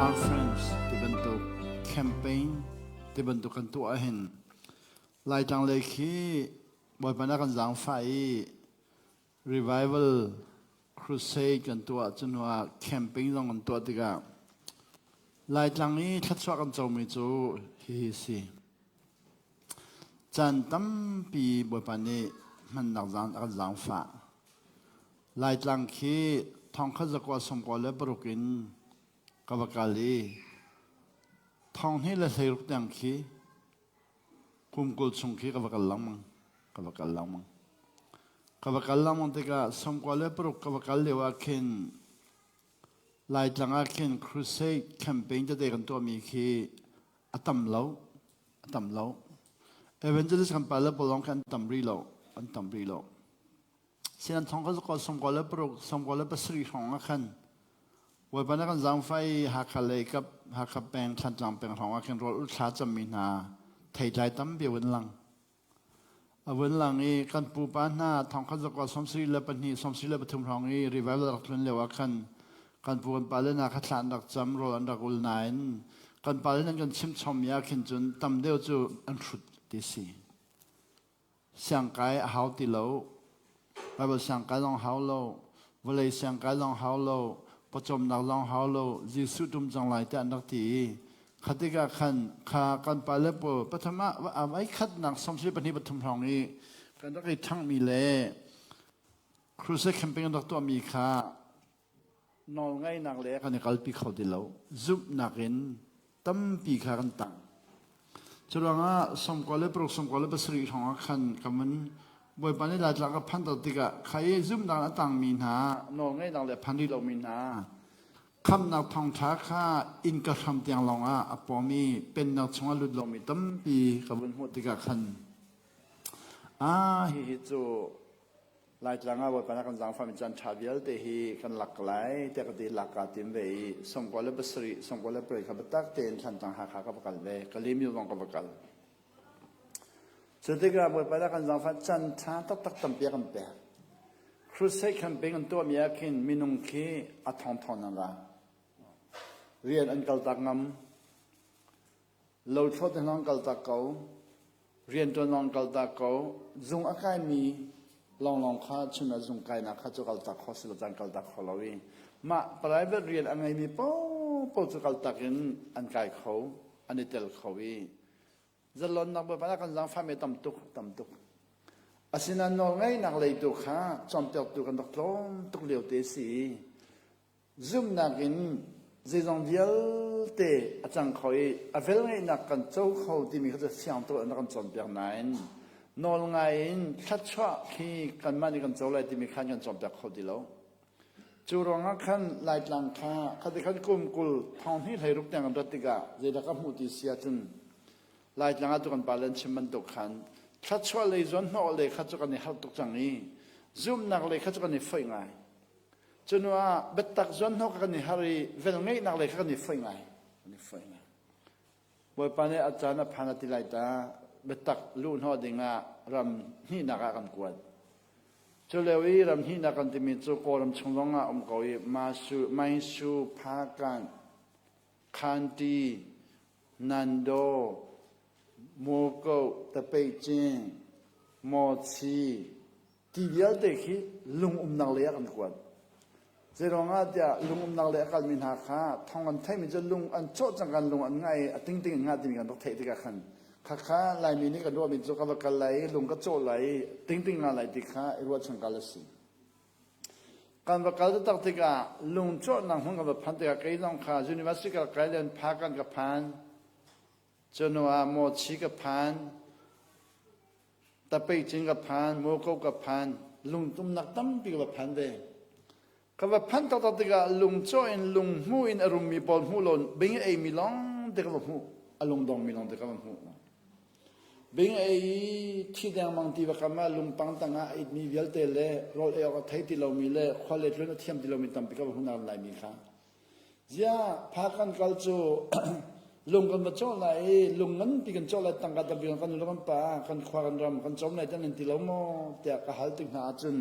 Conference ti bantuk campaign ti bantuk kan tuah ahhin Laitlang lei khi Bawipa nih a kan zaangfah i revival crusade kan tuah cu hnu ah camping zong kan tuah tikah Laitlang i thluachuah kan comi cu hihi si. Caan tampi Bawipa nih hmannak zaan a kan zaangfah. Laitlang khi thongkhat zakua sawmkua le paruk in ka va kal i thong hnih le hleiruk tiang khi kum 20 chung khi ka va kal lengmang. Ka va kal lengmang. Ka va kal lengmang tikah 96 ka va kal lio ah khin Laitlang ah khin crusade campaign tete kan tuahmi khi a tam lo. A tam lo. Evangelist kan pale pawl lawng khi an tam rih lo. An tam rih lo. Sinan thong ka 96, 97 hrawng ah khan Bawipa na kan zaangfah i Hakha lei kap Hakha peng Thlantlang peng hrawng ah khin rawl ul thla cammi hna theitlai tampi a vun lang. A vun lang i kan pupa hna thongkhat zakua 72 73 hrawng i revival rak tlun lio ah khan kan pu kan pale hna kha thla an rak cam rawl an rak ul nain kan pale nan kan chimchommi ah khin cun tam deuh cu an hrut ti si. Siangkai a hau ti lo. Baibal siangkai zong hau lo. Vawlei siangkai zong hau lo. Pawcawmnak zong hau lo. Jesuh tum cang lai tiah an rak ti i kha tikah khan kha kan pale pawl pathum ah ai khatnak 72 pathum hrawng i kan rak i ṭhanghmi le crusade camping an rak tuahmi kha nawlngaihnak le kan i kalpi kho ti lo. Zumhnak in tampi kha kan tang. Curuangah 96 97 hrawng ah khan ka mun Bawipa nih Laitlang ka phan ter tikah kha i zumhnak a tangmi hna nawlngaihnak le phan rih lomi hna khamhnak thawngṭha kha innka hram tiang lawngah a pawm i pennak chungah lut lomi tampi ka vun hmuh tikah khan ah hihi cu Laitlang ah Bawipa na kan zaangfahmi caan ṭha vialte hi kan lak lai tiah ka ti lak kaa tim ve i 97 98 kha biatak tein Thlantlang Hakha ka va kal ve Kalaymyo zong ka va kal. Cu tikah Bawipa na kan zaangfah caan ṭha taktak tampi a kan pek. Crusade camping an tuahmi ah khin minung khi a thongthong an ra. Rian an kaltak ngam. Lothlawt hna an kaltak ko. Rianṭuan lawng kaltak ko. Zung a kaimi lawnglawng kha chun ah zung kainak kha cu kaltak kho si lo caan kaltak kho lo i mah private rian a ngeimi paohpaoh cu kaltak in an kai kho, an i tel kho i zalonnak Bawipa nih a kan zaangfahmi tam tuk, tam tuk. Asinain nawlngeihnak lei tu kha cawnpiaktu kan rak tlawm tuk lio te si i Zumhnak in zeizong vialte a cang kho i a velngeihnak kan co kho timi kha cu siang tuk in a kan cawnpiak nain nawl ngai in thluachuah khi kanmah nih kan co lai timi khan kan cawnpiak kho ti lo. Cu ruangah khan Laitlang kha khati khan kum 20 thong hnih hlei ruk tiang kan rat tikah zeidah ka hmuh ti si ahcun Laitlang ah tu kan pale an chim bantuk khan thluachuah lei zawn hnawh lei kha cu kan i harh tuk cang i zumhnak lei kha cu kan i foih ngai. Cunu ah biatak zuanhnawk kan i har i velngeihnak lei kha kan i foih ngai. Kan i foih ngai. Bawipa nih a caan a phan a ti lai ta biatak luhhnawh dingah ram hnihnak ah kan kuat. Cu lio i ram hnihnak kan timi cu Kawlram chung zong ah um ko i Masu, Maisu, Phakan, Khanti, Nando, Muko, Tapeicing, Mawchi, Ti vialte khi lung umnak lei ah kan kuat. Zeiruangah tiah lung umnak lei a kalmi hna kha thong an theihmi cu lung an cawh cang kan lung an ngah i a tingting in ngah timi kan rak theih tikah khan khakha Laimi nih kan ruahmi cu ka va kal lai i lung ka cawh lai i tingting ngah lai ti kha i ruahchan kal a si. Kan va kal taktak tikah lung cawhnak hmun kan va phan tikah kei zong kha university ka kai len phakan ka phan cunu ah Mawchi ka phan Tapeicing ka phan, Moko ka phan, lungtumnak tampi ka va phan ve. Ka va phan taktak tikah lungcawh in lunghmu in a rummi pawl hmuh lo bing a eimi lawng te ka va hmuh. A lungdongmi lawng te ka va hmuh. Bing ei i thi dengmang ti va kam ah lungpang tangah a itmi vialte le rawl ei awk a thei ti lomi le khua le tlun a thiam ti lomi tampi ka va hmuh nain Laimi kha. Ziah phakan kal cu lung kan va cawh lai i lung nganpi kan cawh lai tangka tampi kan nu le kan pa kan khua kan ram kan cawm lai tan nan ti lo maw tiah ka hal tik hna ahcun.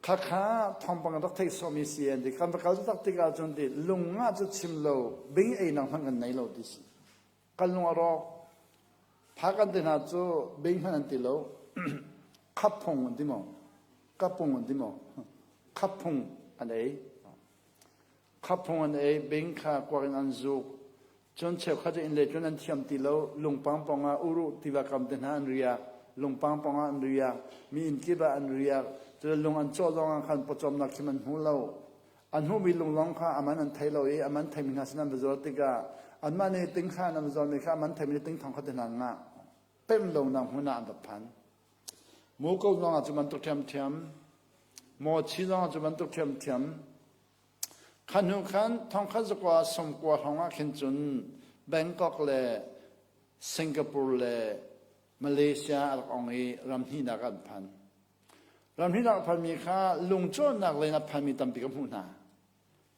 Khakha thawngpang rak theih sawhmi si an ti. Kan va kal tak tik ahcun ti lung nga cu chim lo bing ei nak hmanh kan nei lo ti si. Kan lung a rawk. Phakan te hna cu bing hmanh an ti lo. Khap phung an ti maw? Kapung an ti maw? Khap phung an ei. Khap phung an ei, bing kha kuak in an zuk. Cun cheukhat cu inn lei tlun an thiam ti lo. Lungpang pawng ah uruh tiva kam te hna an riak. Lungpang pawng ah an riak. Mi inn kip ah an riak. Cun lung an cawh zong ah khan pawcawmnak khim an hmu lo. An hmuhmi lung lawng kha a man an thei lo i a man theimi hna sin an va zuar tikah anmah nih tinghra in an va zuarmi kha a man theimi nih ting thong khat in an ngah. Pemh lonak hmun ah an va phan. Muko zong ah cu bantuk ṭhiamṭhiam, Mawchi zong ah cu bantuk ṭhiamṭhiam. Kha hnu khan thongkhat zakua sawmkua hrawng ah khin cun Bangkok le Singapore le Malaysia a rak ong i ram hnihnak an phan. Ram hnihnak a phanmi kha lungcawhnak lei in a phanmi tampi ka hmuh hna.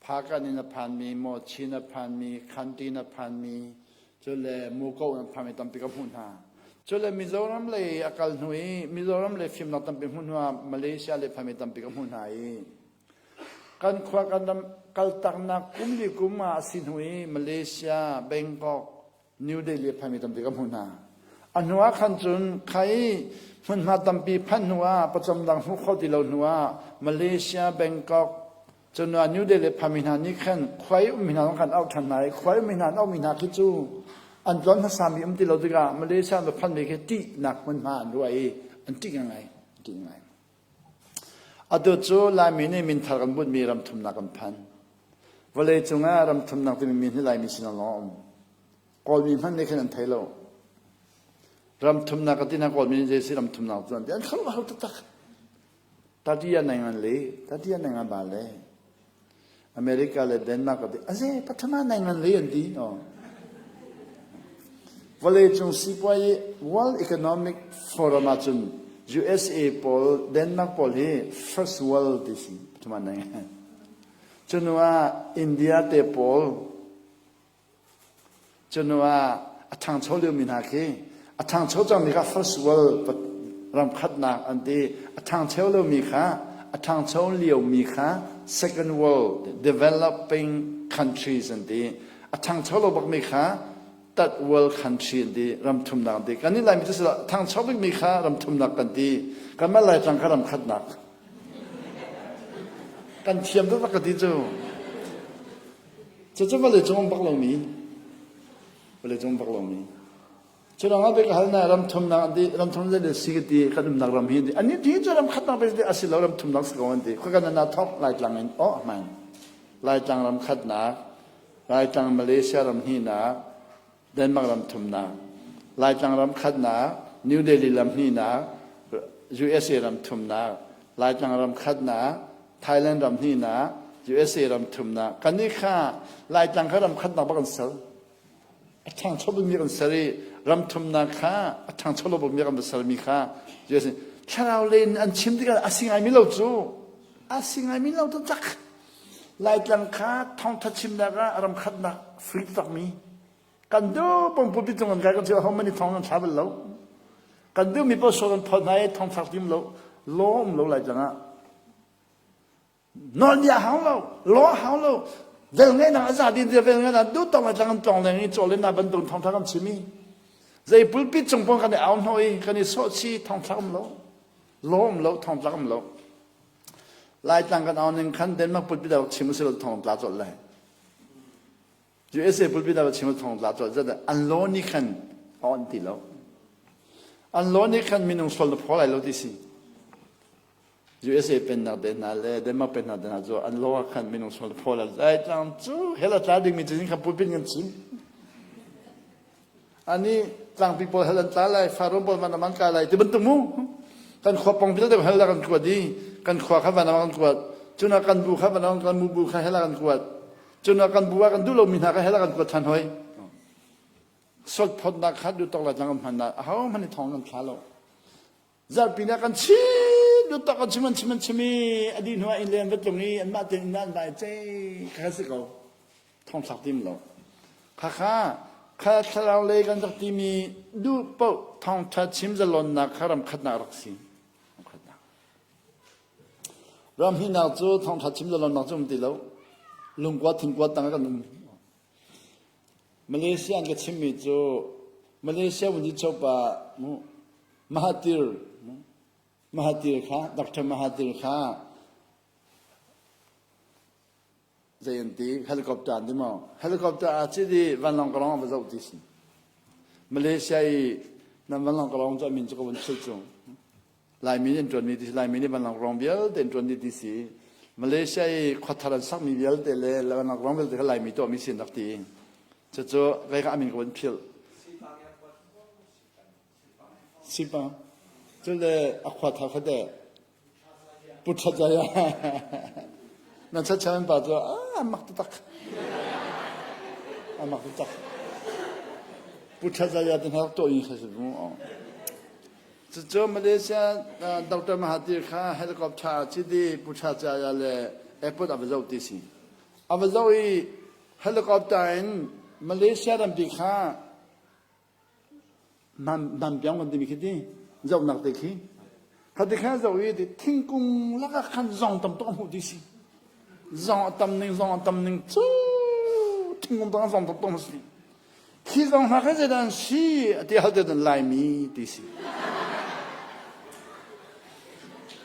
Phakan in a phanmi, Mawchin a phanmi, Khantin a phanmi, cule Muko in a phanmi tampi ka hmuh hna. Cule Mizoram lei a kal hnu i Mizoram lei fimnak tampi hmuh hnu ah Malaysia lei phanmi tampi ka hmuh hna i kan khua kan ram kaltaknak kum li kum ah a si hnu i Malaysia, Bangkok, New Delhi a phanmi tampi ka hmuh hna. A hnu ah khan cun khai hmunhma tampi phanh hnu ah pawcawm dang hmuh kho ti lo hnu ah Malaysia, Bangkok, cun New Delhi phanmi hna nih khan khuai ummi hna zong khan auh ṭhan hna i khuai ummi hna an auhmi hna khi cu an tlawn hmasami um ti lo tikah Malaysia an va phanmi khi ṭihnak hmunhma an ruah i an ṭih ngai an ṭih ngai. Atu cu Laimi nih minthar kan bunhmi ram thumnak kan phan. Vawleicung ah ram thumnak timi min hi Laimi sin lawng a um. Kawlmi hmanh nih khin an thei lo. Ram thumnak ka ti hna Kawlmi nih zei si ram thumnak cu an ti. An khuaruah har taktak. Tatiya nai ngan le, tatiya nai ngan ba le. America le Denmark ka ti. Aze pathama nai ngan le an ti. Oh. Vawleicung sipuai World Economic Forum ahcun USA pawl, Denmark pawl hi first world ti si. Pathama nai ngan. Cunu ah India te pawl Cunu ah a ṭhangcho liomi hna khi a ṭhangcho cangmi kha first world ram khatnak an ti. A ṭhangcho lomi kha a ṭhangcho liomi kha second world developing countries an ti. A ṭhangcho lo bakmi kha third world country an ti, ram thumnak an ti. Kannih Laimi cu ṭhangcho bikmi kha ram thumnak kan ti. Kanmah Laitlang kha ram khatnak. Kan thiam taktak ka ti cu. Cucu vawleicung um bak lomi, vawleicung um bak lomi. Cu ruangah bik hal na ram thumnak an ti, ram thum zei si ka ti, kan umnak ram hi an ti. Ani ti cu ram khatnak pe a si lo, ram thumnak si ko an ti. Khua kan na thok Laitlang in, oh man. Laitlang ram khatnak, Laitlang Malaysia ram hnihnak, Denmark ram thumnak, Laitlang ram khatnak, New Delhi lam hnihnak, USA ram thumnak, Laitlang ram khatnak, Thailand ram hnihnak, USA ram thumnak. Kannih kha Laitlang kha ram khatnak bak an ser. A ṭhangcho bikmi kan ser i ram thumnak kha a ṭhangcho lo bikmi kan va sermi kha USA thlarau len an chim tikah a si ngaimi lo cu a si ngaimi lo taktak. Laitlang kha thawngtha chimnak ah ram khatnak free takmi kan duh pumpi cung kan kai kan chim ho mani thong kan thla bal lo kan duh mi paoh kan phot hna i thong thlak tim lo law um lo Laitlang ah nawl nih a hau lo law a hau lo vel ngeihnak a za din vel ngeihnak duh tawk Laitlang kan tlong leng i chaw le na bantuk thawngtha kan chim i zei pulpit cung pon kan i au hnawh i kan i sawh chi thongthlak um lo law um lo thongtlak um lo Laitlang kan au ning khan Denmark pulpit ah chim usih law thong tla colh lai. USA pulpit ah chim thong tla colh zat an law nih khan a on ti lo. An law nih khan minung sual na phaw lai lo ti si. USA pennak te hna le Denmark pennak te hna cu an law ah khan minung sual na phaw lai. Laitlang cu hell a tla dingmi cu khan pulpit kan chim. Ani tlangpi pawl hal an tla lai, Faro pawl van an kai lai ti bantuk mu. Kan khua pong vialte hal kan kuat i kan khua kha van kan kuat. Cuna kan bu kha van kan mu bu kha hel kan kuat. Cuna kan bu ah kan duh lomi hna kha hel kan kuat than hoi. Sot photnak kha du tok la tlang kan hman na aho hmanh i thong kan thla lo. Zarhpi na kan chim du tok kan chim an chim an chim i a dih hnu ah inn le an va tlung i anmah tein inn an vai cei kha si ko. Thongthlak tim lo. Khakha kha thlarau lei kan rak timi duh paoh thawngtha chim zalonnak kha ram khatnak rak si. Ram khatnak. Ram hinak cu thawngṭha chim zalonnak cu um ti lo. Lungkua thingkua tang ah kan um. Malaysia an ka chimmi cu Malaysia Vuncichoh pa Mahathir Mahathir kha Dr. Mahathir kha zei an ti helicopter an ti maw helicopter aa cit i vanlawng ka lawng a va zoh ti si Malaysia i nan vanlawng ka lawng cu a min cu ka vun philh cu Laimi nih an ṭuanmi ti si Laimi nih vanlawng ka lawng vialte an ṭuan dih ti si Malaysia i khuathar an sakmi vialte le vanlawng ka lawng vialte kha Laimi tuahmi si an rak ti cucu kei kha a min ka vun philh Sipa cule a khua thar kha teh Putrajaya na chachan pa cu a mak taktak a mak taktak Putrajaya te hna to in kha si mu Cucu Malaysia Dr. Mahathir kha helicopter citi Putrajaya le airport a va zoh ti si a va zoh i helicopter in Malaysia rampi kha Nampiang kan timi khi ti zohnak te khi khati kha zoh i ti thingkung lakah khan zong tam tuk a hmuh ti si zong a tam ning zong a tam ning cu thingkung tang zong tam tuk a si khi zong hna kha zeidah an si a ti hal te Laimi ti si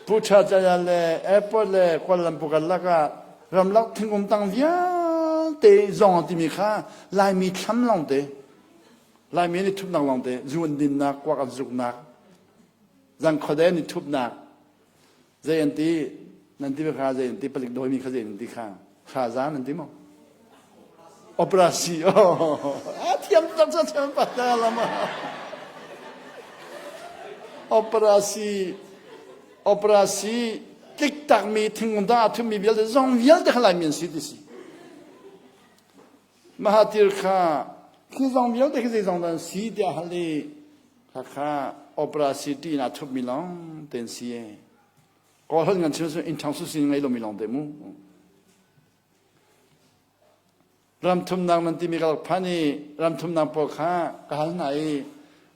Putrajaya le airport le Kuala Lumpur kan lakah ramlak thingkung tang vialte zong a timi kha Laimi thlam lawng te Laimi an i thupnak lawngte zu an dinnak, kuak an zuknak, zangkhuadei an i thupnak, zei an ti, nan ti kha zei an ti, palik dawimi kha zei an ti kha, hraza nan ti maw? Operasi, oh, a thiam tak sa thiam pa ta lama. Operasi, operasi, tliktakmi thingkung tang a thummi vialte zong vialte kha Laimi an si ti si. Mahathir kha khi zong vialte khi zeizong dah an si tiah hal i khakha Opera City in aa thupmi lawng te an si e. Kawl holh ngan chim cu inn ṭhang susin ngei lomi lawng te mu. Ram thumnak nan timi ka rak phan i ram thumnak pawl kha ka hal hna i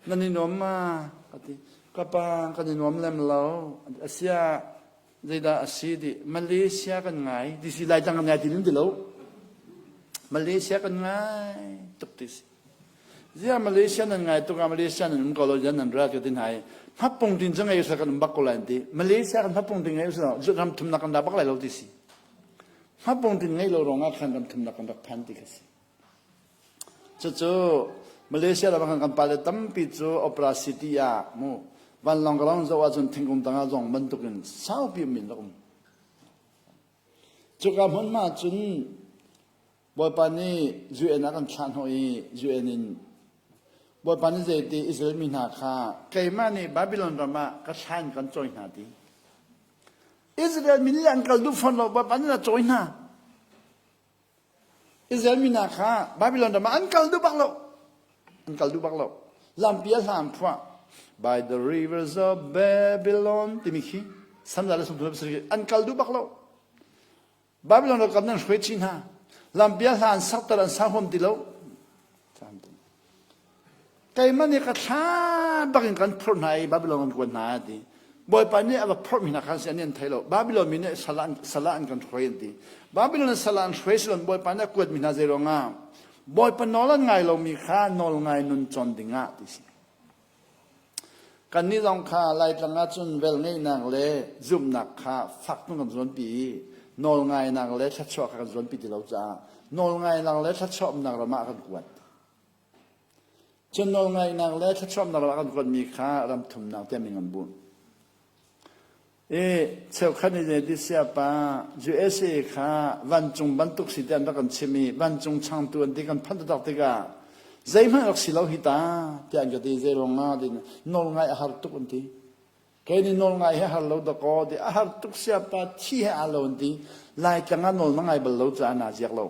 nan i nuam ma ka ti. Ka pa kan i nuam lem lo. Asia Zeidah a si ti Malaysia kan ngai ti si Laitlang kan ngai ti lim ti lo. Malaysia kan ngai tuk ti si. Zia Malaysia nan ngai tuk ah Malaysia nan um ko lo yan nan ra ka tin hai. Hmapung tin cu ngei usah kan um bak ko lai ti. Malaysia kan hmapung tin ngei usah zu ram thumnak kan da bak lai lo ti si. Hmapung tin ngei lo rong ah khan ram thumnak kan rak phan ti ka si. Cucu Malaysia ram ah khan kan pale tampi cu Opera City ah mu vanlawng ka lawng zoh ahcun thingkung tangah zong bantukin saupi um in rak um. Cuka hmunhma cun Bawipa nih UN ah kan thlah hnawh i UN in Bawipa nih zeiti Israel mi hna kha keimah nih Babylon ram ah ka thla in kan cawi hna ti. Israel mi nih an kal duh fawn lo Bawipa nih a cawi hna. Israel mi hna kha Babylon ram ah an kal duh bak lo. An kal duh bak lo. Lampi a hla an phuah. By the rivers of Babylon timi khi Samza le sumthum le an kal duh bak lo. Babylon ralkap nan hruai chih hna. Lampi a hla an sakter an sa huam ti lo. Keimah nih ka thla bak in kan phurh hna i Babylon kan kuat hna a ti. Bawipa nih a va phorhmi hna kha si an thei lo. Babylon mi nih sal ah an kan hruai an ti. Babylon sal ah an hruai silon Bawipa nih a kuatmi hna zei ruangah Bawipa nawl an ngai lomi kha nawl ngai nun cawn ding ah ti si. Kannih zong kha Laitlang ahcun velngeihnak le zumhnak kha fak tung kan zuanpi i nawlngainak le thluachuah kha kan zuanpi ti lo caah nawlngainak le thluachuah umnak ram ah kan kuat. Cun nawlngaihnak le thluachuahnak ram ah kan kuatmi kha ram thumnak tiah min an bunh. I cheukhat nih zeiti pa USA kha vancung bantuk si tiah an rak kan chim i vancung changtu an ti kan phanh taktak tikah zeihmanh rak si lo hi ta tiah an ka ti zei ruangah ti nawlngaih a har tuk an ti. Kei nih nawlngaih hi har lo dakaw ti a har tuk siapa thi he aa lo an ti Laitlang ah nawl na ngai bal lo caah naa ziak lo.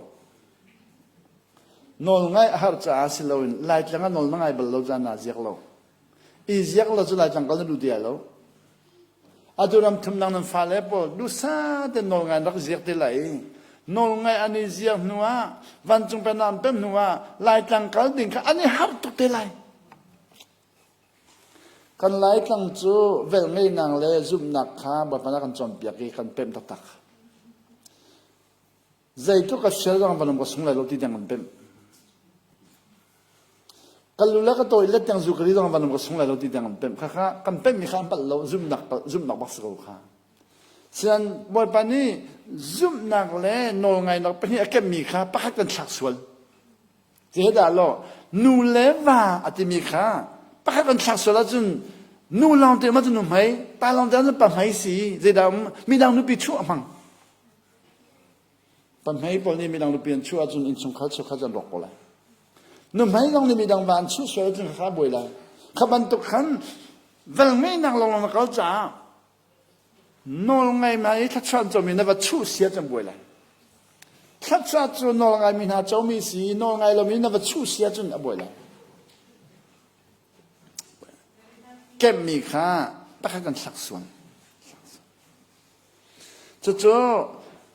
Nawlngaih a har caah si loin Laitlang ah nawl na ngai bal lo caah naa ziak lo. I ziak lo cu Laitlang kal na duh ti lai lo. Atu ram thumnak nan fale pawl duhsah te nawlngai an rak ziak te lai i nawlngai an i ziak hnu ah vancung pennak an pem hnu ah Laitlang kal ding kha an i harh tuk te lai. Kan Laitlang cu velngeihnak le zumhnak kha Bawipa nih a kan cawnpiak i kan pemh taktak. Zeitluk ka sial zong van um ka sung lai lo ti tiang kan pemh. Ka lu le ka tawi let tiang zu ka ri zong van um ka sung lai lo ti tiang kan pemh. Khakha kan pemhmi kha an palh lo, zumhnak zumhnak bak si ko kha. Sian Bawipa nih zumhnak le nawlngainak pahnih a kemmi kha pakhat kan thlak sual. Zedah law nu le va a timi kha pakhat kan thlak sual ahcun nu lawng te ma cu nu hmei, pa lawng te ahcun pa hmei si. Zeidah um midang nupi chuh a hmang. Pahmei pawl nih midang nupi an chuh ahcun innchungkhar cheukhat an rawk ko lai. Nuhmei zong nih midang va an chuh sual ahcun kha buai lai. Kha bantuk khan vel ngeihnak lawnglawng na kal caah nawl ngai ma i thluachuah an comi na va chuh si ahcun buai lai. Thluachuah cu nawl ngaimi hna comi si, nawl ngai lomi na va chuh si ahcun a buai lai. Kemhmi kha pakhat kan hlak sual. Cucu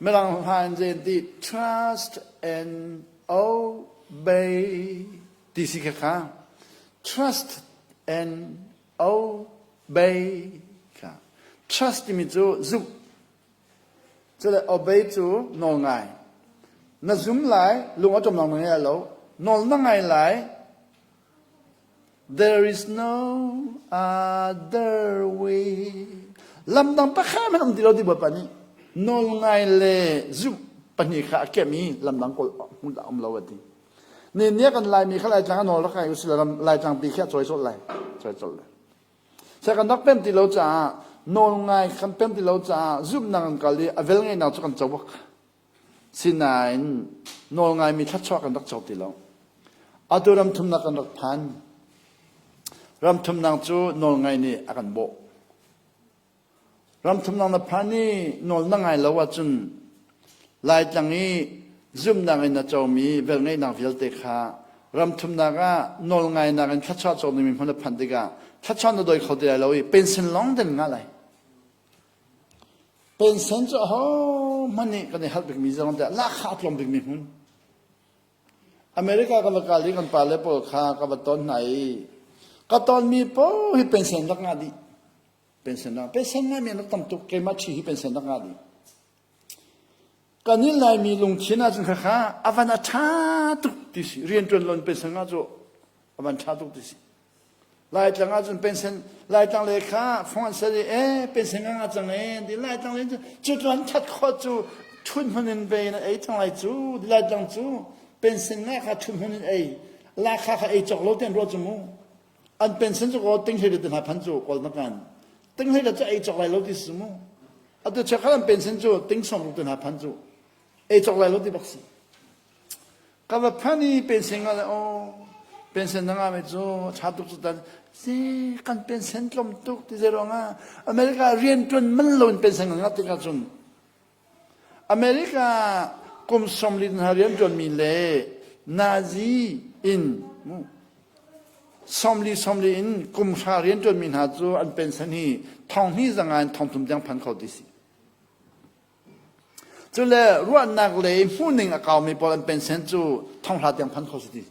Mirang hla in zei an ti trust and obey ti si kha kha trust and obey kha trust timi cu zumh cule obey cu nawl ngai na zum lai lung a ṭom lawng na ngai lo nawl na ngai lai There is no other way. Lamdang pakhat hmanh um ti lo ti Bawipa nih nawl ngai le zumh pahnih kha a kemh i lamdang kawl hmun dah um lo a ti. Ni nia kan Laimi kha Laitlang a nawl rak ngai usila ram Laitlang pi khi a cawi colh lai. Cawi colh lai. Sai kan rak pem ti lo caah nawl ngai kan pem ti lo caah zumhnak kan kal i a vel ngeinak cu kan co bak. Sinain nawlngaimi thluachuah kan rak co ti lo. Atu ram thumnak kan rak phan. Ram thumnak cu nawlngai nih a kan bawh. Ram thumnak na phan i nawl na ngai lo ahcun Laitlang i zumhnak in na comi velngeihnak vialte kha ram thumnak ah nawlngainak in thluachuah cawk dingmi hmun na phanh tikah thluachuah na doi kho ti lai lo i pension lawng den ngah lai. Pension cu ahohmanh nih kan i halh bikmi zong tiah lahkhah a tlawm bikmi hmun. America kan va kal i kan pale pawl kha ka va ton hna i ka tonmi paoh hi pension rak ngah dih. Pension rak pension ngaimi an rak tam tuk keimah ṭhi hi pension rak ngah dih. Kan nih Laimi lungthin ahcun khakha a van a ṭha tuk ti si rianṭuan loin pension ngah cu a van ṭha tuk ti si. Laitlang ahcun pension Laitlang le kha fong an ser i e pension nga nga cang e ti Laitlang le cu cu an that khawh cu thun hmun in ve in ei cang lai cu Laitlang cu pension nga kha thun hmun in ei la kha kha ei cawk lo ten ruah cu mu an pension cu ko ting hlei te hna phan cu kawl na kan ting hlei cu ei cawk lai lo ti si mu atu chekhal an pension cu ting song ruk te hna phan cu ei cawk lai lo ti bak si Ka va phan i pension nga le aw pension na ngah mi cu ṭha tuk cu tan si kan pension tlawm tuk ti zei ruangah America rian ṭuan man lo in pension kan ngah tikah cun America kum sawmli hna rian ṭuan mi le Nazi in sawmli sawmli in kum hra rian ṭuan mi hna cu an pension hi thong hnih zanga in thong thum tiang phan kho ti si. Cule ruahnak lei hmuhning a kaumi pawl an pension cu thonghla tiang phan kho si ti.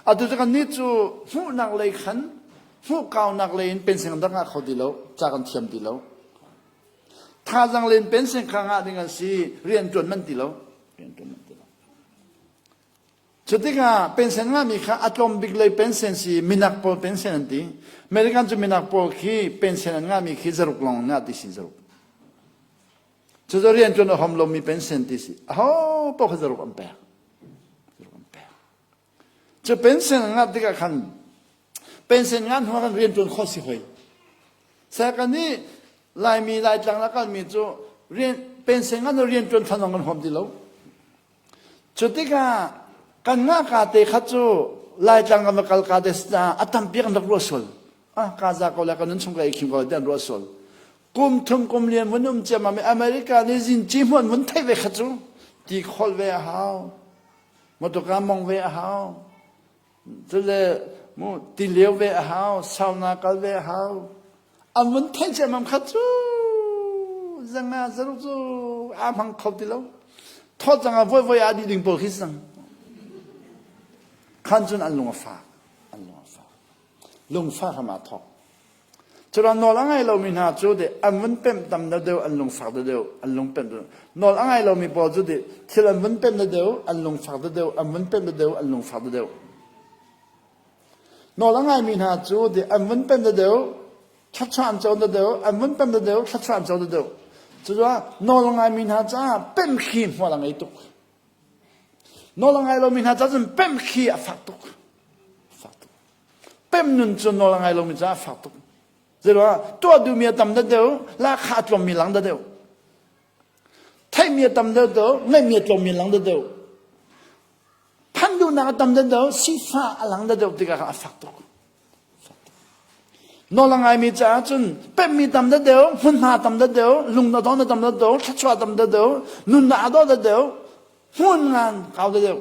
Atu cu kannih cu hmuhnak lei khan hmuh kaunak lei in pension kan rak ngah kho ti lo, ca kan thiam ti lo. Thazaang lei in pension kha ngah ding an si, rian ṭuan man ti lo. Rian ṭuan man ti lo. Cutikah pension ngahmi kha a tlawm bik lei pension si minak pawl pension an ti. American cu minak pawl khi pension an ngahmi khi zaruk lawng ngah ti si zaruk. Cucu rian ṭuan a hom lomi pension ti si. Aho paoh kha zaruk an pek. Zaruk an pek. Cu pension an ngah tikah khan pension ngah hnu ah kan rian ṭuan khawh si hoi. Saka nih Laimi Laitlang la kalmi cu rian pension ngah rian ṭuan than zong kan huam ti lo. Cu tikah kan ngahka te kha cu Laitlang kan va kal ka te a tampi kan rak ruah sual. Ah, ka za ko le ka nun chung ka i khim ko le ti an ruah sual. Kum thum kum lian vun um ciammam i America nih zinci hmuan vun theih ve kha cu ti kholh ve a hau. Motorka mong ve a hau. Cule mu ti lio ve a hau, sauna kal ve a hau. An vun theih ciammam kha cu zanga zaruk cu aa hmang kho ti lo. Thawt zanga voi voi aa dih ding pawl khi sang. Khan cun an lung a fak. An lung a fak. Lungfah hram aa thawk. Curan nawl a ngai lomi hna cu de an vun pemh tam deuh an lungfak deuh an lung pemh deuh. Nawl a ngai lomi pawl cu de thil an vun pemh deuh an lungfak deuh an vun pemh deuh an lungfak deuh. Nawl a ngaimi hna cu de an vun pemh deuh thluachuah an co deuh an vun pemh deuh thluachuah an co deuh. Cucaah nawl a ngaimi hna caah pemh khi hmual a ngei tuk. Nawl a ngai lomi hna caah cun pemh khi a fak tuk. Fak tuk. Pemh nun cu nawl a ngai lomi caah a fak tuk. Zeiruangah tuah duhmi a tam deuh, lahkhah a tlawmmi lang deuh. Theihmi a tam deuh deuh, ngeihmi a tlawmmi lang deuh. Phanh duhnak a tam deuh, sifah a lang deuh tikah a fak tuk. Nawl a ngaimi caah cun pemhmi tam deuh, hmunhma tam deuh, lung na dawh tam deuh, thluachuah tam deuh, nunnak a dawh deuh, hmun ngan kau deuh.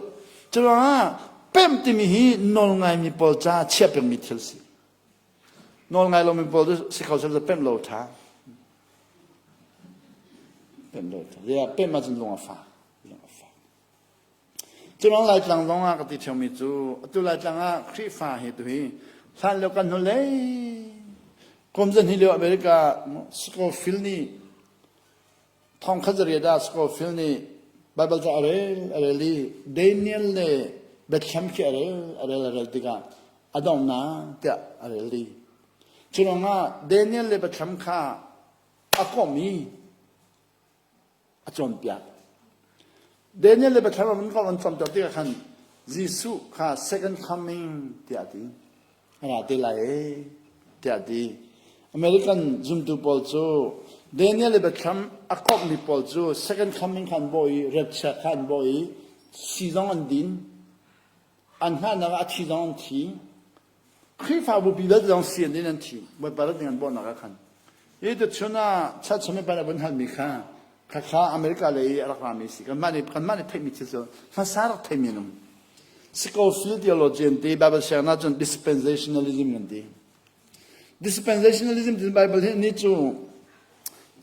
Curuangah pemh timi hi nawl ngaimi pawl caah chiah pengmi thil si. Nawl ngai lomi pawl cu si kho sel pemh lo ṭha. Pemh lo ṭha. Ziah pemh ahcun lung a fak. Lung a fak. Culawng Laitlang zong ah ka ti ṭheomi cu atu Laitlang ah Khrihfa hi tuhi hlan lio kan hnulei kum zahnih lio America Scofield nih thongkhat zariat ah Scofield nih Bible ca a rel a rel i Daniel le Bethlehem khi a rel a rel a rel tikah a donghnak tiah a rel dih. Cu ruangah Daniel le Bethlehem kha a komh i a cawnpiak. Daniel le Biathlam an kong an cawnpiak tikah khan Jesuh kha second coming tiah a ti. A ra te lai ee tiah a ti. American zumtu pawl cu Daniel le Biathlam a komhmi pawl cu second coming kha an bawh i rapture kha an bawh i si zong an din. An hngahnak ah a thi zong an thi. Khrihfabu pi vialte zong sian in an thi. Bawipa rat ding an bawhnak ah khan. Hi tuchun ah church mi pan a vun halmi kha khakha America lei i a rak rami si. Kanmah nih kanmah nih theihmi thil cu hmasa rak theimi an um. Scofield theology an ti, Bible siangnak cun dispensationalism kan ti. Dispensationalism ti Bible hi ni cu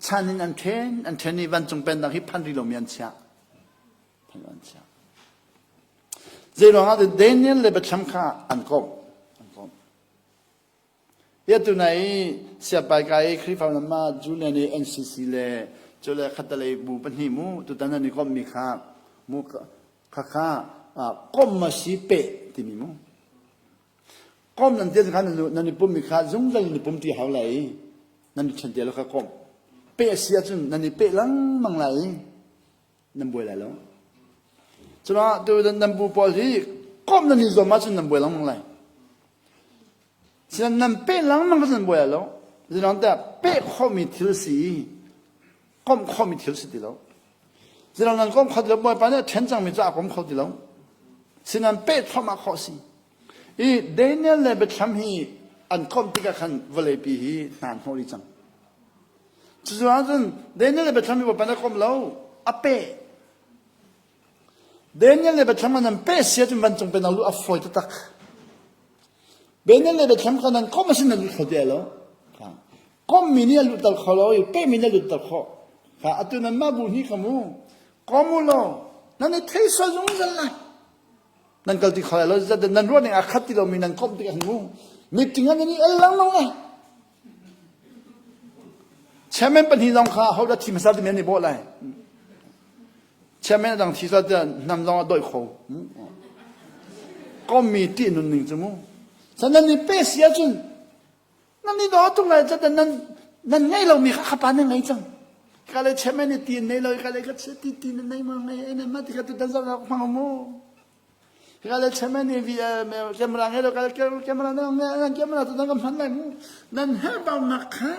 chan in an then, an then i vancung pennak hi phan rih lomi an chiah. Phan an chiah. Zeiruangah dah Daniel le Biathlam kha an komh? An komh. Ia tunai i siapai ka i Khrihfa lam ah Julian i NCC le cule khatalei bu pahnih mu tutan an i komhmi kha mu kha kha komh ma si peh timi mu. Kom nan ti kha nan i pummi kha zungzal in i pum ti hau lai i nan i ṭhen te lo kha komh. Peh a si ahcun nan i peh lengmang lai i nan buai lai lo. Curuangah tu nan bu pawl hi komh nan i zuam ahcun nan buai lengmang lai. Sinan nan peh lengmang cu nan buai lai lo. Zeiruang tiah peh khawhmi thil si i komh khawhmi thil si ti lo. Zeiruang nan komh kho ti lo Bawipa nih a ṭhen cangmi cu a kom kho ti lo. Sinan peh thluahmah khawh si. I Daniel le Biathlam hi an komh tikah khan vawleipi hi hna an hnawh dih cang. Cucaah cun Daniel le Biathlam hi Bawipa nih a komh lo, a peh. Daniel le Biathlam an peh si ahcun vancung pennak luh a fawi taktak. Daniel le Biathlam kha nan komh a si nan lut kho ti lo. Komhmi nih a lutter kho lo i pehmi nih a lutter khawh. Kha atu nan mah bu hnih kha mu kom u law nan i thei sual zungzal lai. Nan kal ti kho lai lo nan ruah ning aa khat ti lomi nan komh tikah mu meeting ah nan i el lengmang lai. Chairman pahnih zong kha hodah thi hmasa timi an i bawh lai. Chairman dang thi sual tiah hnam zong a doih kho. Kommi tih nun ning cu mu. San nan i pe si ahcun nan i daw tuk lai cun nan nan ngei lomi kha khapa nan ngei cang. Ka le chairman ni ti nei lo ka le ka ti ti nan nei ma ngei ne ma ti ka tu dan zong hmang mu. Kale chairman nih camera ngei lo kale camera nan camera tu nan kan hman lai mu nan herhbaunak kha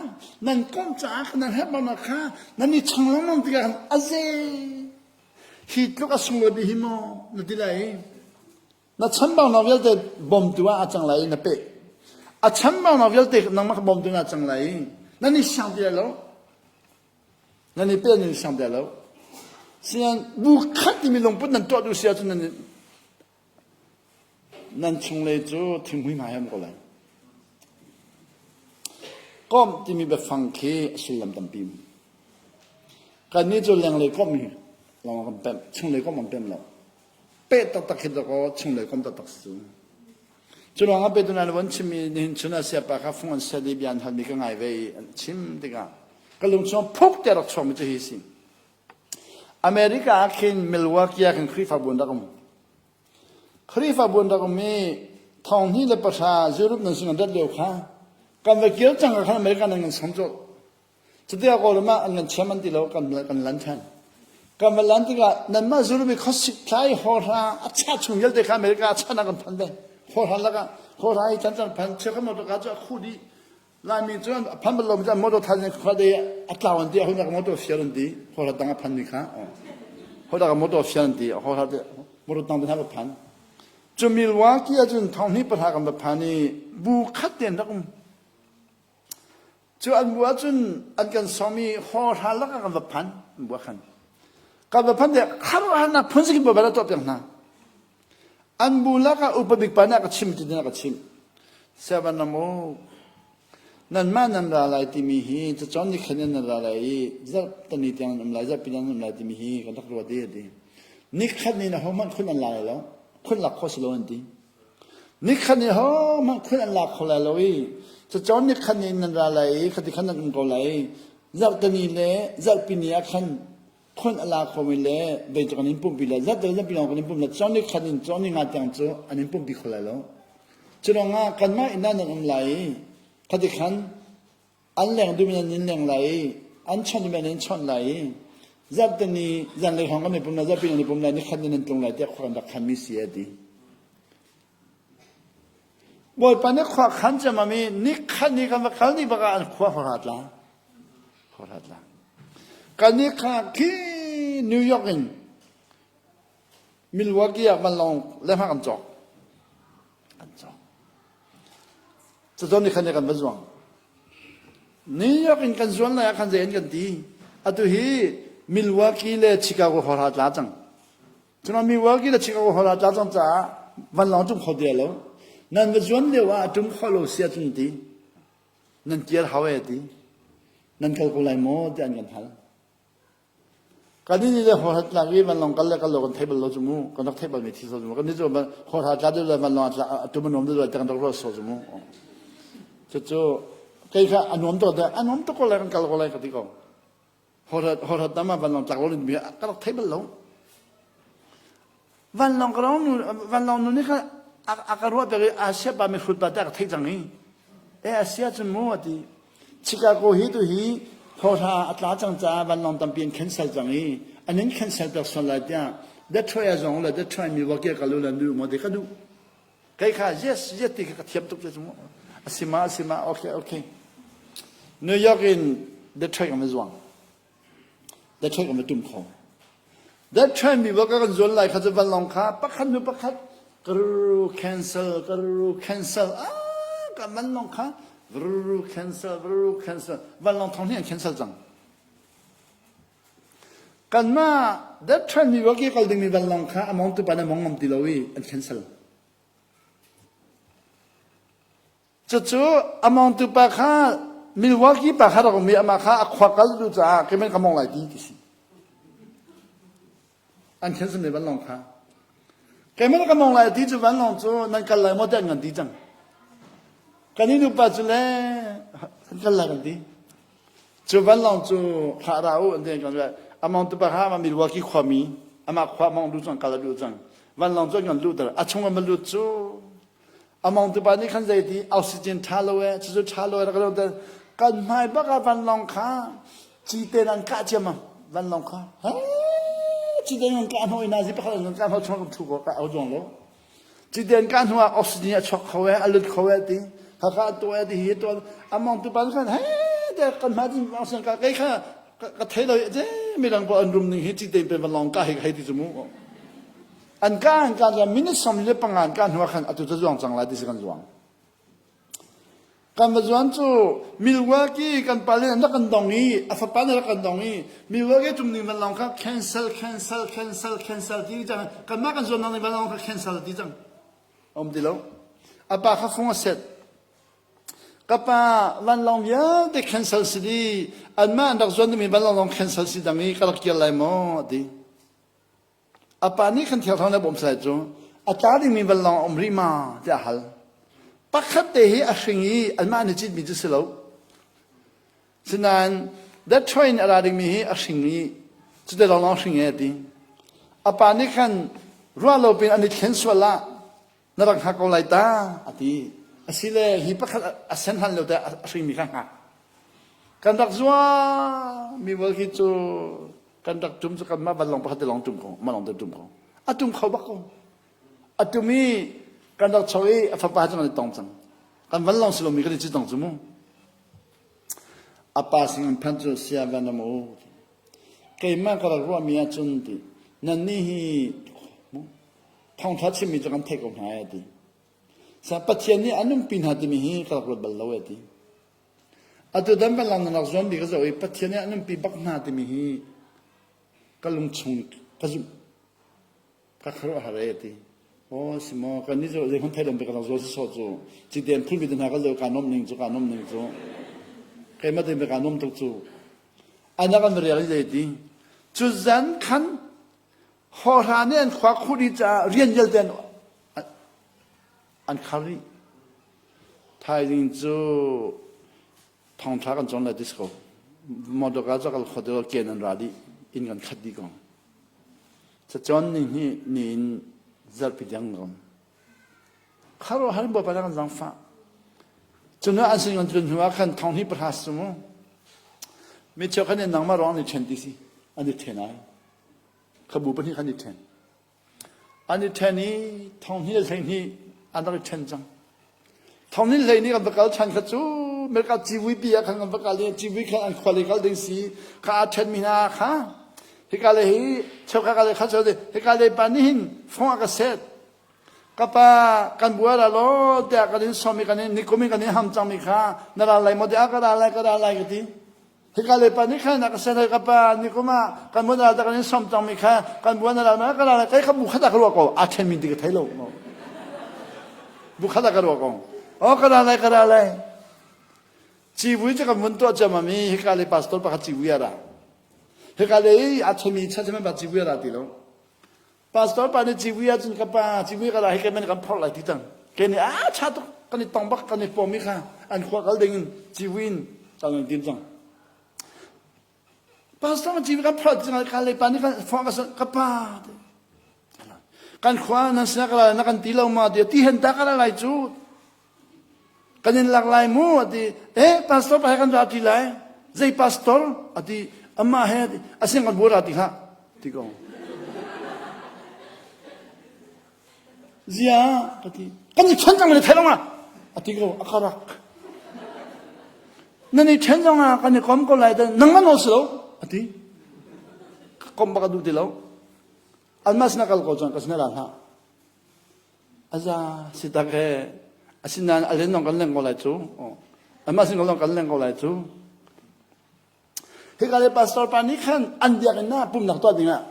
nan komh caah nan herhbaunak kha nan i chang lengmang tikah khan aze hi tluk a sunglawi bi hi maw na ti lai na chambaunak vialte bawmtu ah a cang lai i na peh a chambaunak vialte nangmah kha bawmtu na cang lai i nan i siang ti lai lo Nan i pel nan i siang bia lo. Sian bu khat timi lungput nan tuah duh si ahcun nan nan chunglei cu thinghmui hmai am ko lai. Komh timi biafang khi a sullam tampi. Kannih cu lenglei komh hi lawng kan pemh, chunglei komh kan pemh lo. Peh taktak khi dakaw chunglei komh taktak si cu. Cu ruangah Peter nih an chimmi nihin chun ah siapa kha fung an set i bia an halmi ka ngai ve i an chim tikah ka lung chung phuk te rak chuakmi cu hi si. America ah khin Milwaukee ah khin Khrihfabu an rak um. Khrihfabu an rak um i thong hnih le pahra Europe nan sung an rat lio kha kan va kir cang khan America nan kan som colh. Cutikah Kawlram ah an kan chiam an ti lo kan kan lan ṭhan. Kan va lan tikah nanmah zulmi khuasik thlai hawhra a chia chung vialte kha America a chan ah kan phan ve. Hawhra lakah hawhra hi chan chan phan cheukhat motor ka cu a khu dih. Laimi cu a phan bal lomi cu an motor than khua de a tlau an ti a motor fial an ti hawhra dang a phan mi kha hawhra motor fial an ti hawhra te motor dang te hna va phan. Cu Milwaukee ahcun thong hnih pahra kan va phan i bu khat te an rak um. Cu an bu ahcun an kan sawm i hawhra lakah kan va phan, an bu ah khan. Kan va phan tiah khuaruahharnak phun zakip va tuah piak hna. An bu lakah upa bik pa nih a ka chim ti a ka chimh. Siavan ram u, nanmah nan ra lai timi hi cacawn ni khan in nan ra lai i zarh tani tiang nan um lai, zarhpi nan um lai timi hi kan rak ruat i a ti. Nikhat ni na hohmanh khun an la lai lo, khun lak khawh si lo an ti. Nikhat ni hohmanh khun an lak kho lai lo i cacawn nikhat ni nan ra lai i khati khan nan um ko lai i zarhteni le zarhpi ni ah khan khun a la khomi le vei cu kan in pumpi lai zarhte zarhpi lawng kan in pump lai cawn nikhat in cawn ni nga tiang cu an in pumpi kho lai lo. Cu ruangah kanmah inn ah nan um lai i khati khan An leng duhmi nan in leng lai i an chawnh duhmi nan in chawnh lai i zarhteni zanlei hrawng kan i pum lai zarhpi nan i pum lai nikhat ni nan tlung lai tiah khua kan rak khanmi si a ti. Bawipa nih khua khan ciammam i nikhat ni kan va kal ni bak ah an khua hora tla. Hora tla. Kan ni kha khi New York in Milwaukee ah vanlawng le hma kan cawk. Kan cawk. Cacawn nih khan kan va zuang. New York in kan zuan lai ah khan zei an kan ti. Atu hi Milwaukee le Chicago hora tla cang. Cuna Milwaukee le Chicago hora tla cang caah vanlawng tum kho dia lo. Nan va zuan lio ah a tum kho lo sia cun ti. Nan kir hau e ti. Nan kal ko lai maw ti an kan hal. Kan nih le hawrha tlak i vanlawng kal le kal lo kan thei bal lo cu mu. Kan rak theih balmi thil cu mu. Kan nih cu hawrha tla deuh le vanlawng a tum a nuam deuh le kan rak ruat sawh cu mu. Cucu kei kha a nuam tuk a nuam tuk ko lai kan kal ko lai ka ti ko. Hawrha hawrha tam ah vanlawng tlak lo ni ka rak thei bal lo. Vanlawng ka rong nu vanlawng nu nih khan a ka ruah piak i Asia pa mihrut pa te a ka theih cang i e Asia cun mu a ti. Chicago hi tu hi hawhra a tla cang caah vanlawng tampi an cancel cang i an in cancel piak sual lai tiah Detroit ah zong le Detroit Milwaukee ah kal u la nu maw ti ka duh. Kei kha yes yes ti kha ka thiam tuk te cu mu. Asima asima okay okay. New York in Detroit kan va zuang. Detroit kan va tum kho. Detroit mi va kan zuan lai kha cu vanlawng kha pakhat hnu pakhat karu cancel karu cancel ah ka vanlawng kha vru cancel vru cancel vanlawng thong hi an cancel cang. Kanmah Detroit mi va ke kal dingmi vanlawng kha a mong tu pa na mong ngam ti lo i an cancel. Cucu a mawngtu pa kha Milwaukee pa kha rak um i amah kha a khua kal duh caah keimah ka mawng lai ti ti si. An khen simi vanlawng kha. Keimah ka mawng lai ti cu vanlawng cu nan kal lai maw ti an kan ti cang. Kan i nupa cu le kan kal lai kan ti. Cu vanlawng cu hlah ra u an ti kan a mawngtu pa kha amah Milwaukee khuami amah khua mawng duh cang kal a duh cang. Vanlawng cu an kan luhter. A chung an va lut cu Among tupa nih khan zeiti oxygen ṭha lo e cucu ṭha lo e rak lo kan hmai bak ah vanlawng kha cite an kah ciammam vanlawng kha he cite an kah hnawh ina zi pakhat an kah hnawh chung kan thu ko ka au zuang lo cite an kah hnu ah oxygen a chuak kho e a lut kho e ti khakha to e ti hi to among tupa nih khan he te kan hmai tin oxygen ka kei kha ka thei lo je midang po an rum ning hi cite pe vanlawng ka hei hei ti cu mu An ka an ka zuan minute 45 an ka hnu ah khan atu cu zuang cang lai ti si kan zuang. Kan va zuan cu Milwaukee kan pa le an rak kan dong i a fapa nih rak kan dong i Milwaukee tum ning vanlawng kha cancel cancel cancel cancel ti cang kanmah kan zuan ning vanlawng kha cancel ti cang um ti lo a pa kha fung a set ka pa vanlawng vialte cancel si di anmah an rak zuan dingmi vanlawng zong cancel si dang i ka rak kir lai maw ti A pa nih khan thiangthawng le bawm salai cu a tla dingmi vanlawng a um rih ma tiah a hal. Pakhat te hi a hring i anmah nih citmi cu si lo. Sinain Detroit in a ra dingmi hi a hring i cute lawnglawng hring e a ti. A pa nih khan ruah lo pin an i thlen sual ah na rak hngak ko lai ta a ti. Asile hi pakhat a sen hlan lo te a hringmi kha hngak. Kan rak zua mi vol khi cu kan rak tum cu kanmah vanlawng pakhat te lawng tum ko, mah lawng te tum ko. A tum kho bak ko. A tum i kan rak chok i a fapa cu kan i tong cang. Kan vanlawng si lomi kan i ci tong cu mu. A pa sin an phanh cu sia van am u. Keimah ka rak ruahmi ahcun ti nannih hi thawngṭha chimmi cu kan theih ko hna e ti. Sa Pathian nih an umpi hna timi hi ka rak ruat bal lo e ti. Atu dan banlang nan rak zuam bi ka zoh i Pathian nih an umpi bak hna timi hi ka lungchung ka zumh. Ka khuaruahhar e ti. Aw si maw kan nih cu zeihmanh thei lom pe ka rak zual sawsawh cu cite an phulmi te hna ka zo kaa nuamh ning cu kaa nuamh ning cu keimah te kaa nuam tuk cu anak an rial i zei ti cu zan khan hawhra nih an khua khuh dih caah rian vialte an an khar rih thaizing cu thongthla kan cawng lai disco motor ka cu kal kho deuh ken an ra dih inn kan khat dih ko Cacawn ni hnih ni in zarhpi tiang ka um. Khuaruahhar in Bawipa kan zaangfah. Cun an sin kan tlun hnu ah khan thong hnih pahra si mu. Mi cheukhat nih nangmah ruang an i ṭhen ti si. An i ṭhen ai. Khabu pahnih khan i ṭhen. An i ṭhen i thong hnih le 12 an rak i ṭhen cang. Thong hnih 12 kan va kal ṭhan kha cu America civui pi ah khan kan va kal i civui khan an khua lei kal ding si kha aa ṭhenmi hna kha hika le hi cheukhat ka le kha cheu hika le pa nih hin fong a ka set ka pa kan bua ra law tiah kan in sawm i kan in nikum in kan in ham cangmi kha na ral lai maw tiah ka ral lai ka ral lai ka ti Hika le pa nih khan a ka sen ka pa nikum ah kan mun da kan in som cangmi kha kan buan ala ma ka la kai kha bu khat ka ruah ko a then min ti ka thei lo bu khat ka ruah ko o ka ra lai ka ra lai civui cu kan vun tuah ciam mi hika le pastor pakhat civui a ra hika le a themi cha chama ba civui a ra ti lo Pastor pa nih civui ahcun ka pa civui ka la hi keimah nih kan phorh lai ti cang. Ke nih a tha tuk kan i tong bak kan i pawm i kha an khua kal ding in civui in kal nan tim cang. Pastor nih civui kan phorh ti cang ka le pa nih kan phorh ka ka pa kan khua nan sinah ka la na kan ti lo ma ti ti hen ta ka la lai cu Kan in lak lai mu a ti. Eh pastor pa he kan ra ti lai. Zei pastor a ti. Amah he a ti. A sin kan bu ra ti hlah ti ko. Zia ka ti. Kan i ṭhen cang le thei lo a ti ko a ka rak. Nan i ṭhen zong ah kan i kom ko lai nang man si lo a ti. Kom bak a duh ti lo. Anmah sinah kal ko cun ka sinah ra hlah. Aza si tak he asinain a len kan leng ko lai cu. Amah sin lawng kan leng ko lai cu. Hika le pastor pa nih khan an biakinn ah pumnak tuah dingah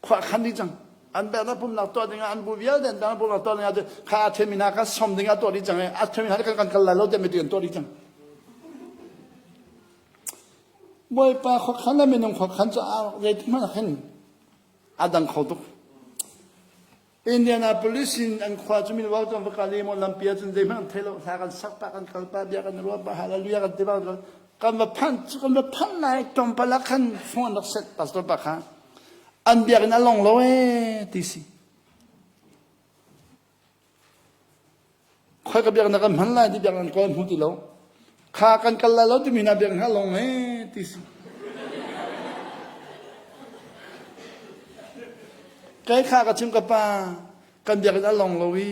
khua khan dih cang. An biakinn pumnak tuah dingah an bu vialte an dang pumnak tuah dingah kha a themi hna kha som dingah tuah dih cang i a themi hna kan kan kal lai lo tiah mi an tuah dih cang. Bawipa khuakhan le minung khuakhan cu zeitik hmanh ah khin a dang kho tuk. Indianapolis in an khua cu Milwaukee cu an va kal i maw lampi ah cun zeihmanh an thei lo hla kan sak pah kan kal pah bia kan ruah pah hallelujah kan ti pah kan va phanh cu kan va phanh lai tlawmpal ah khan phone an rak set pastor pa kha an biakinn a long lo ee ti si Khoi ka biaknak kan hman lai ti biaknak kawl hmu ti lo. Kha kan kal lai lo timi hna biaknak lawng he ti si. Kai kha ka chim ka pa kan biakinn a long lo i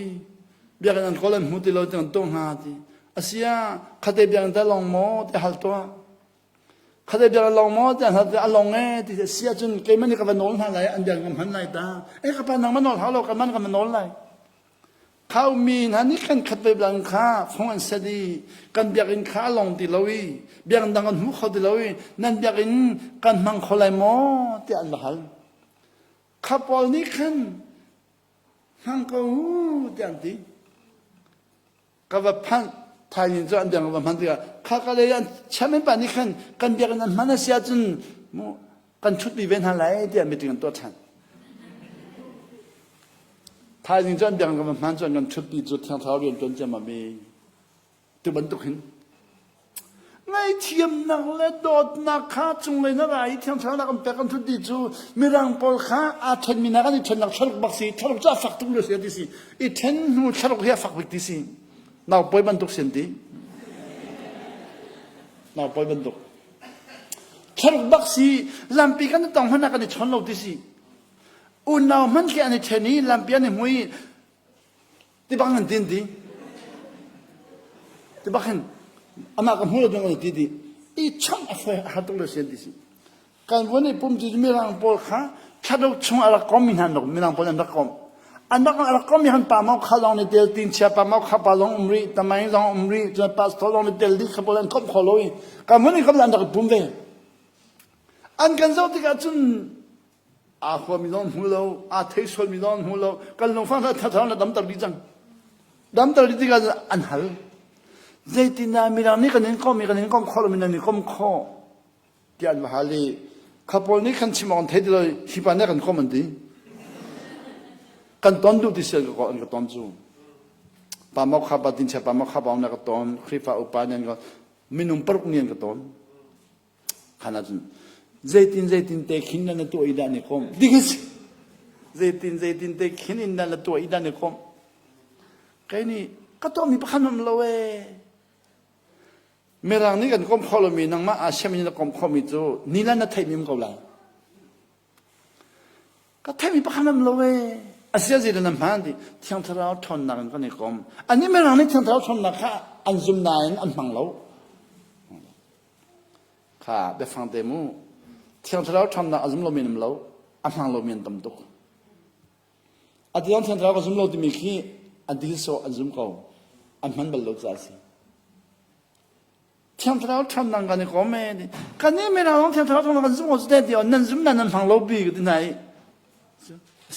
biakinn an kawl an hmu ti lo ti an tuah hnga ti. Asia khate biakinn ta long maw ti hal tuah. Khate biak a long maw ti hal a long e ti si ahcun keimah nih ka va nawl hna lai an biakinn ka hman lai ta. E ka pa nang ma nawl hau lo ka man ka ma nawl lai. Khaumi hna nih kan khat ve blang kha fung an set i kan biakinn kha a long ti lo i biakinn dang kan hmu kho ti lo i nan biakinn kan hmang kho lai maw tiah an va hal. Kha pawl nih khan hmang ko u tiah an ti. Ka va phanh thaizing cu an biakinn va hman tikah kha ka lei an chairman pa nih khan kan biakinn an hman a si ahcun mu kan ṭhutpi ve hna lai tiah meeting an tuah ṭhan. Thaizing cu an biakinn kan va hman cu an kan ṭhutpi cu Thiang Thlarau rian ṭuan ciammam i tu bantuk hin ngaihthiamnak le dawtnak kha cunglei na ra i Thiang Thlarau nak an pek an ṭhut ti cu Mirang pawl kha aa ṭhenmi hna kan i ṭhennak thlaruk bak si thlaruk cu a fak tuk lio si ti si i ṭhen hnu thlaruk hi a fak bik ti si naupawi bantuk si an ti naupawi bantuk thlaruk bak si lampi kan i tong hmanh ah kan i chawn lo ti si Unau hmanh khi an i ṭhen i lampi an i hmu i tibang an tin ti. Tibak hin amah ka hmu lo ding an ti ti. I chawnh a fawi a har tuk le si an ti si. Kan vun i pum cu Mirang pawl kha thlarau chung a rak kommi hna an Mirang pawl an rak kom. An rak a rak kommi han pa mau kha lawng ni tel tin chia pa mau kha pa lawng um rih tamai zong um rih cun pastor lawng ni tel dih kha pawl an komh kho lo i kan vun i kom an rak pum ve. An kan zoh tikah cun aa huami zong hmu lo aa thei sualmi zong hmu lo kan lungfang hna thathang na damter dih cang damter dih tikah an hal zeitindah mirang nih kan in komh i kan in komh khawh lomi nan i kom khawh tiah an va hal i kha pawl nih khan chim awk an thei ti lo hi pa nih kan kom an ti kan ton duh ti sial ka an ka ton cu pa mau kha pa tin chia pa mau kha pa na ka ton Khrihfa upa nih an ka minung paruk nih an ka ton Khan ahcun zeitin zeitin te khin na tuah i dah ni kom ding a si zeitin zeitin te khin in na tuah i dah ni kom kei nih ka tuahmi pakhat um lo ee mirang nih kan kom kho lomi nangmah aa siam in na kom khomi cu ni lan na theihmi um ko lai Ka theihmi pakhat um lo ee. A sia zei na hmaan ti Thiang Thlarau ṭhawnnak in kan i kom. Annih mirang nih Thiang Thlarau ṭhawnnak kha an zum nain an hmang lo. Kha biafang te mu. Thiang Thlarau ṭhawnnak a zum lomi an um lo. A hmang lomi an tam tuk. A tiang Thiang Thlarau ka zum lo timi khi an ti sawh an zum ko. An hman bal lo caah a si. Thiang Thlarau ṭhawnnak kan i kom ee. Kan nih mirang Thiang Thlarau ṭhawnnak kan zum ko cu ti nan zum na nan hmang lo bi ka ti hna i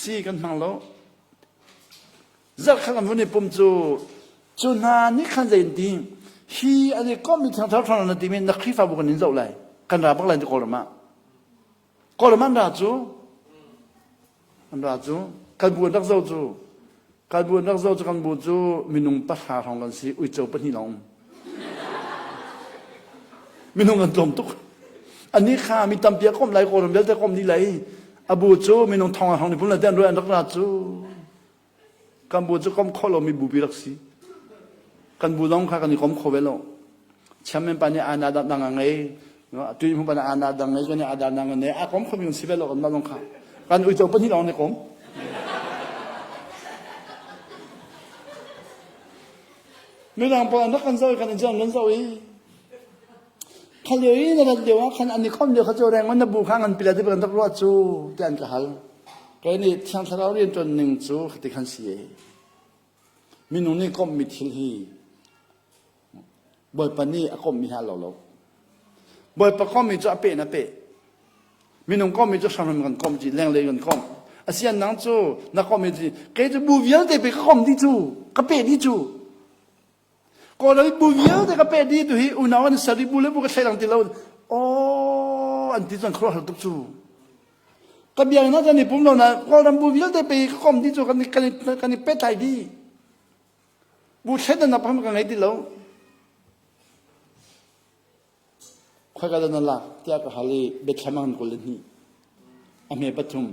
si kan hmang lo. Zarh khat an vun i pum cu cu hna nih khan zei an ti hi an i kommi Thiang Thlarau ṭhawnnak na timi na Khrihfabu kan in zoh lai kan ra bak lai ti Kawlram ah. Kawlram an ra cu An ra cu kan bu an rak zo cu kan bu an rak zo cu kan bu cu minung pahra hrawng kan si uico pahnih lawng um. Minung an tlawm tuk. Ani kha mi tampi a komh lai kawlram vialte komh dih lai. A bu cu minung thong hrawng ni pum le te an an rak ra cu. Kan bu cu kom kho lomi bupi rak si. Kan bu zong kha kan i kom kho ve lo. Chairman pa nih ana dang a ngei. Tui hmu pa nih ana dang ngei, kan nih ada dang ngei. A kom khomi kan si ve lo kan mah zong kha. Kan uico pahnih lawng nih kom. Midang pawl an rak kan zoh i kan in an zoh i kha lio i na rat lio ah khan an i khom lio kha cu reng na bu kha ngan pila ti kan rak ruah cu tiah an ka hal. Kei nih Thiang Thlarau rianṭuan ning cu khati khan si e. Minung nih komhmi thil hi Bawipa nih a komhmi hi a lo lo. Bawipa komhmi cu a peh in a peh. Minung komhmi cu hramhram kan komh ci, lenglei kan komh. Asian nang cu na komhmi cu kei cu bu vialte pe ka komh dih cu, ka peh dih cu. Kawlram i bu vialte ka peh dih tu hi unau an ser i bu le bu ka thleilang ti lo. Aw an ti cun khuaruahhar tuk cu. Ka biakinn ah kan i pum lo na Kawlram bu vialte pe ka kom dih cu kan kan kan i pehtlai dih. Bu thleidannak pakhat ka ngei ti lo. Khoika dah na lak tiah ka hal i Bethlehem ah kan 22. A hme pathum.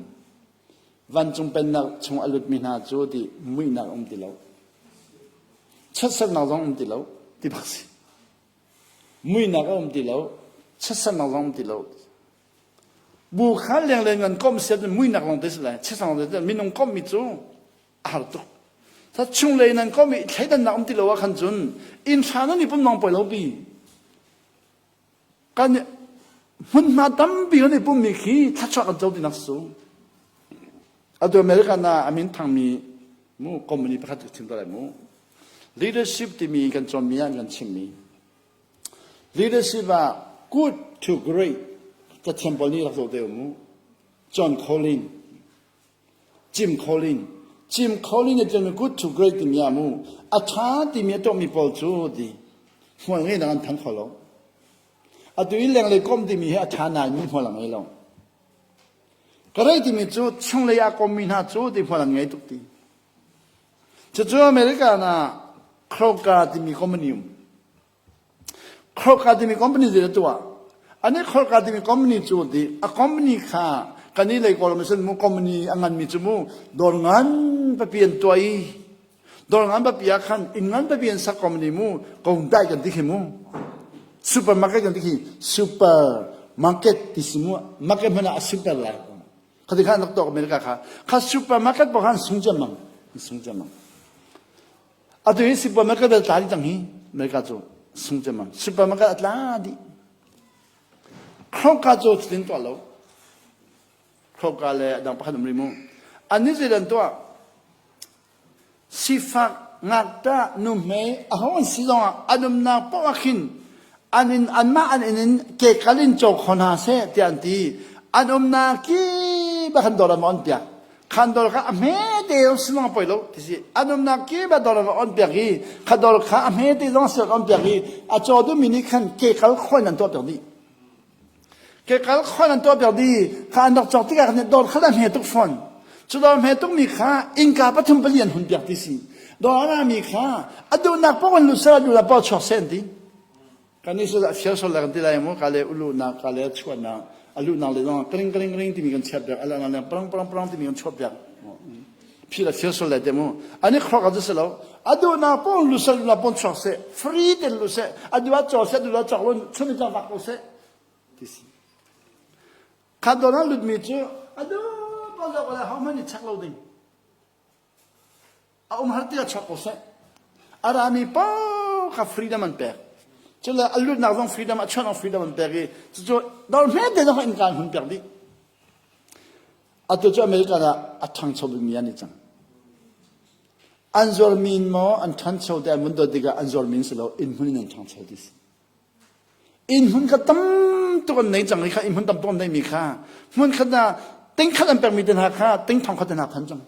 Vancung pennak chung a lutmi hna cu ti muihnak um ti lo. Chiatsernak zong um ti lo ti bak si. Muihnak a um ti lo. Chiatsernak zong um ti lo. Bu kha lenglei ngan komh siat muihnak lawng te si lai. Chiatsernak lawng te minung komhmi cu a har tuk. Sa chunglei nan komh i thleidannak um ti lo ah khan cun inn hra nan i pum nong poi lo pi. Kan hmunhma tampi kan i pummi khi thluachuah kan co ti nak su. Atu America na a min thangmi mu company pakhat chim ta lai mu. Leadership timi kan cawnmi ah kan chimmi. Leadership ah good to great cathiam pawl nih rak zoh te mu. John Collin Jim Collin Jim Collin nih cun good to great timi ah mu a ṭha timi a tuahmi pawl cu ti hmual ngei nak an than kho lo. Atu i lenglei komh timi hi a ṭha nain mi hmual a ngei lo. Ka rei timi cu chunglei ah kommi hna cu ti hmual an ngei tuk ti. Cucu America na Kroger timi company um. Kroger timi company zei da tuah? Ani Kroger timi company cu ti a company kha kan i lei kawlram sin mu company a nganmi cu mu dawr ngan papi an tuah i dawr ngan papi ah khan inn ngan papi an sak company mu kongdai kan ti khi mu supermarket kan ti khi supermarket ti si mu market hmanh ah a super lai Khati khan rak tuak America kha kha supermarket pa khan sung ciammang sung ciammang atu hi supermarket bel tla dih cang hi America cu sung ciammang supermarket a tla dih Kroka cu cutin tuah lo Kroka le adang pakhat um rih mu an ni zeidan tuah Sifak ngakṭah nuhmei aho an si zongah an umnak paoh ah khin an in anmah an inn in kekal in caw kho hna seh tiah an ti. An umnak kip ah khan dawr an va on piak. Khan dawr kha a hmete zong si zong a poi lo ti si. An umnak kip ah dawr an va on piak i kha dawr kha a hmete zong si an on piak i a caw duhmi nih khan kekal khawn an tuah piak dih. Kekal khon an tuah piak dih kha an rak cawk tikah khan dawr kha a hme tuk fawn. Cu dawr hme tukmi kha innka pathum pali an hun piak ti si. Dawr a rami kha a duhnak paoh in lut seh a duhnak paoh chuak seh an ti. Kan nih cu a fial sual lai kan ti lai mu ka le uluhnak ka le chuahnak a luhnak le zong kring kring kring timi kan chiat piak a luhnak le prang prang prang timi kan chuah piak. Phil a fial sual lai te mu. Ani khrok a cu si lo. A duhnak paoh in lut seh duhnak paoh chuak seh free ten lut seh a duh ah caw seh a duh ah cawk lo chun in cawk vak ko seh ti si. Kha dawr ah lutmi cu a duh paoh zoh ko lai hohmanh nih check lo ding. A um har tiah chuak ko seh. A rami paoh kha freedom an pek. Cule a lutnak zong freedom a chuahnak freedom an pek i cucu dawr hmete zong innka an hun pek dih. Atu cu America ah a ṭhangcho bikmi an i cang. An zuarmi in maw an ṭhancho te an vun dawt tikah an zuarmi in si lo inn hmun in an ṭhangcho ti si. Inn hmun kha tam tuk an nei cang i kha inn hmun tam tuk an neimi kha hmun khat ah ting khat an pekmi te hna kha ting thong khat te hna phan cang.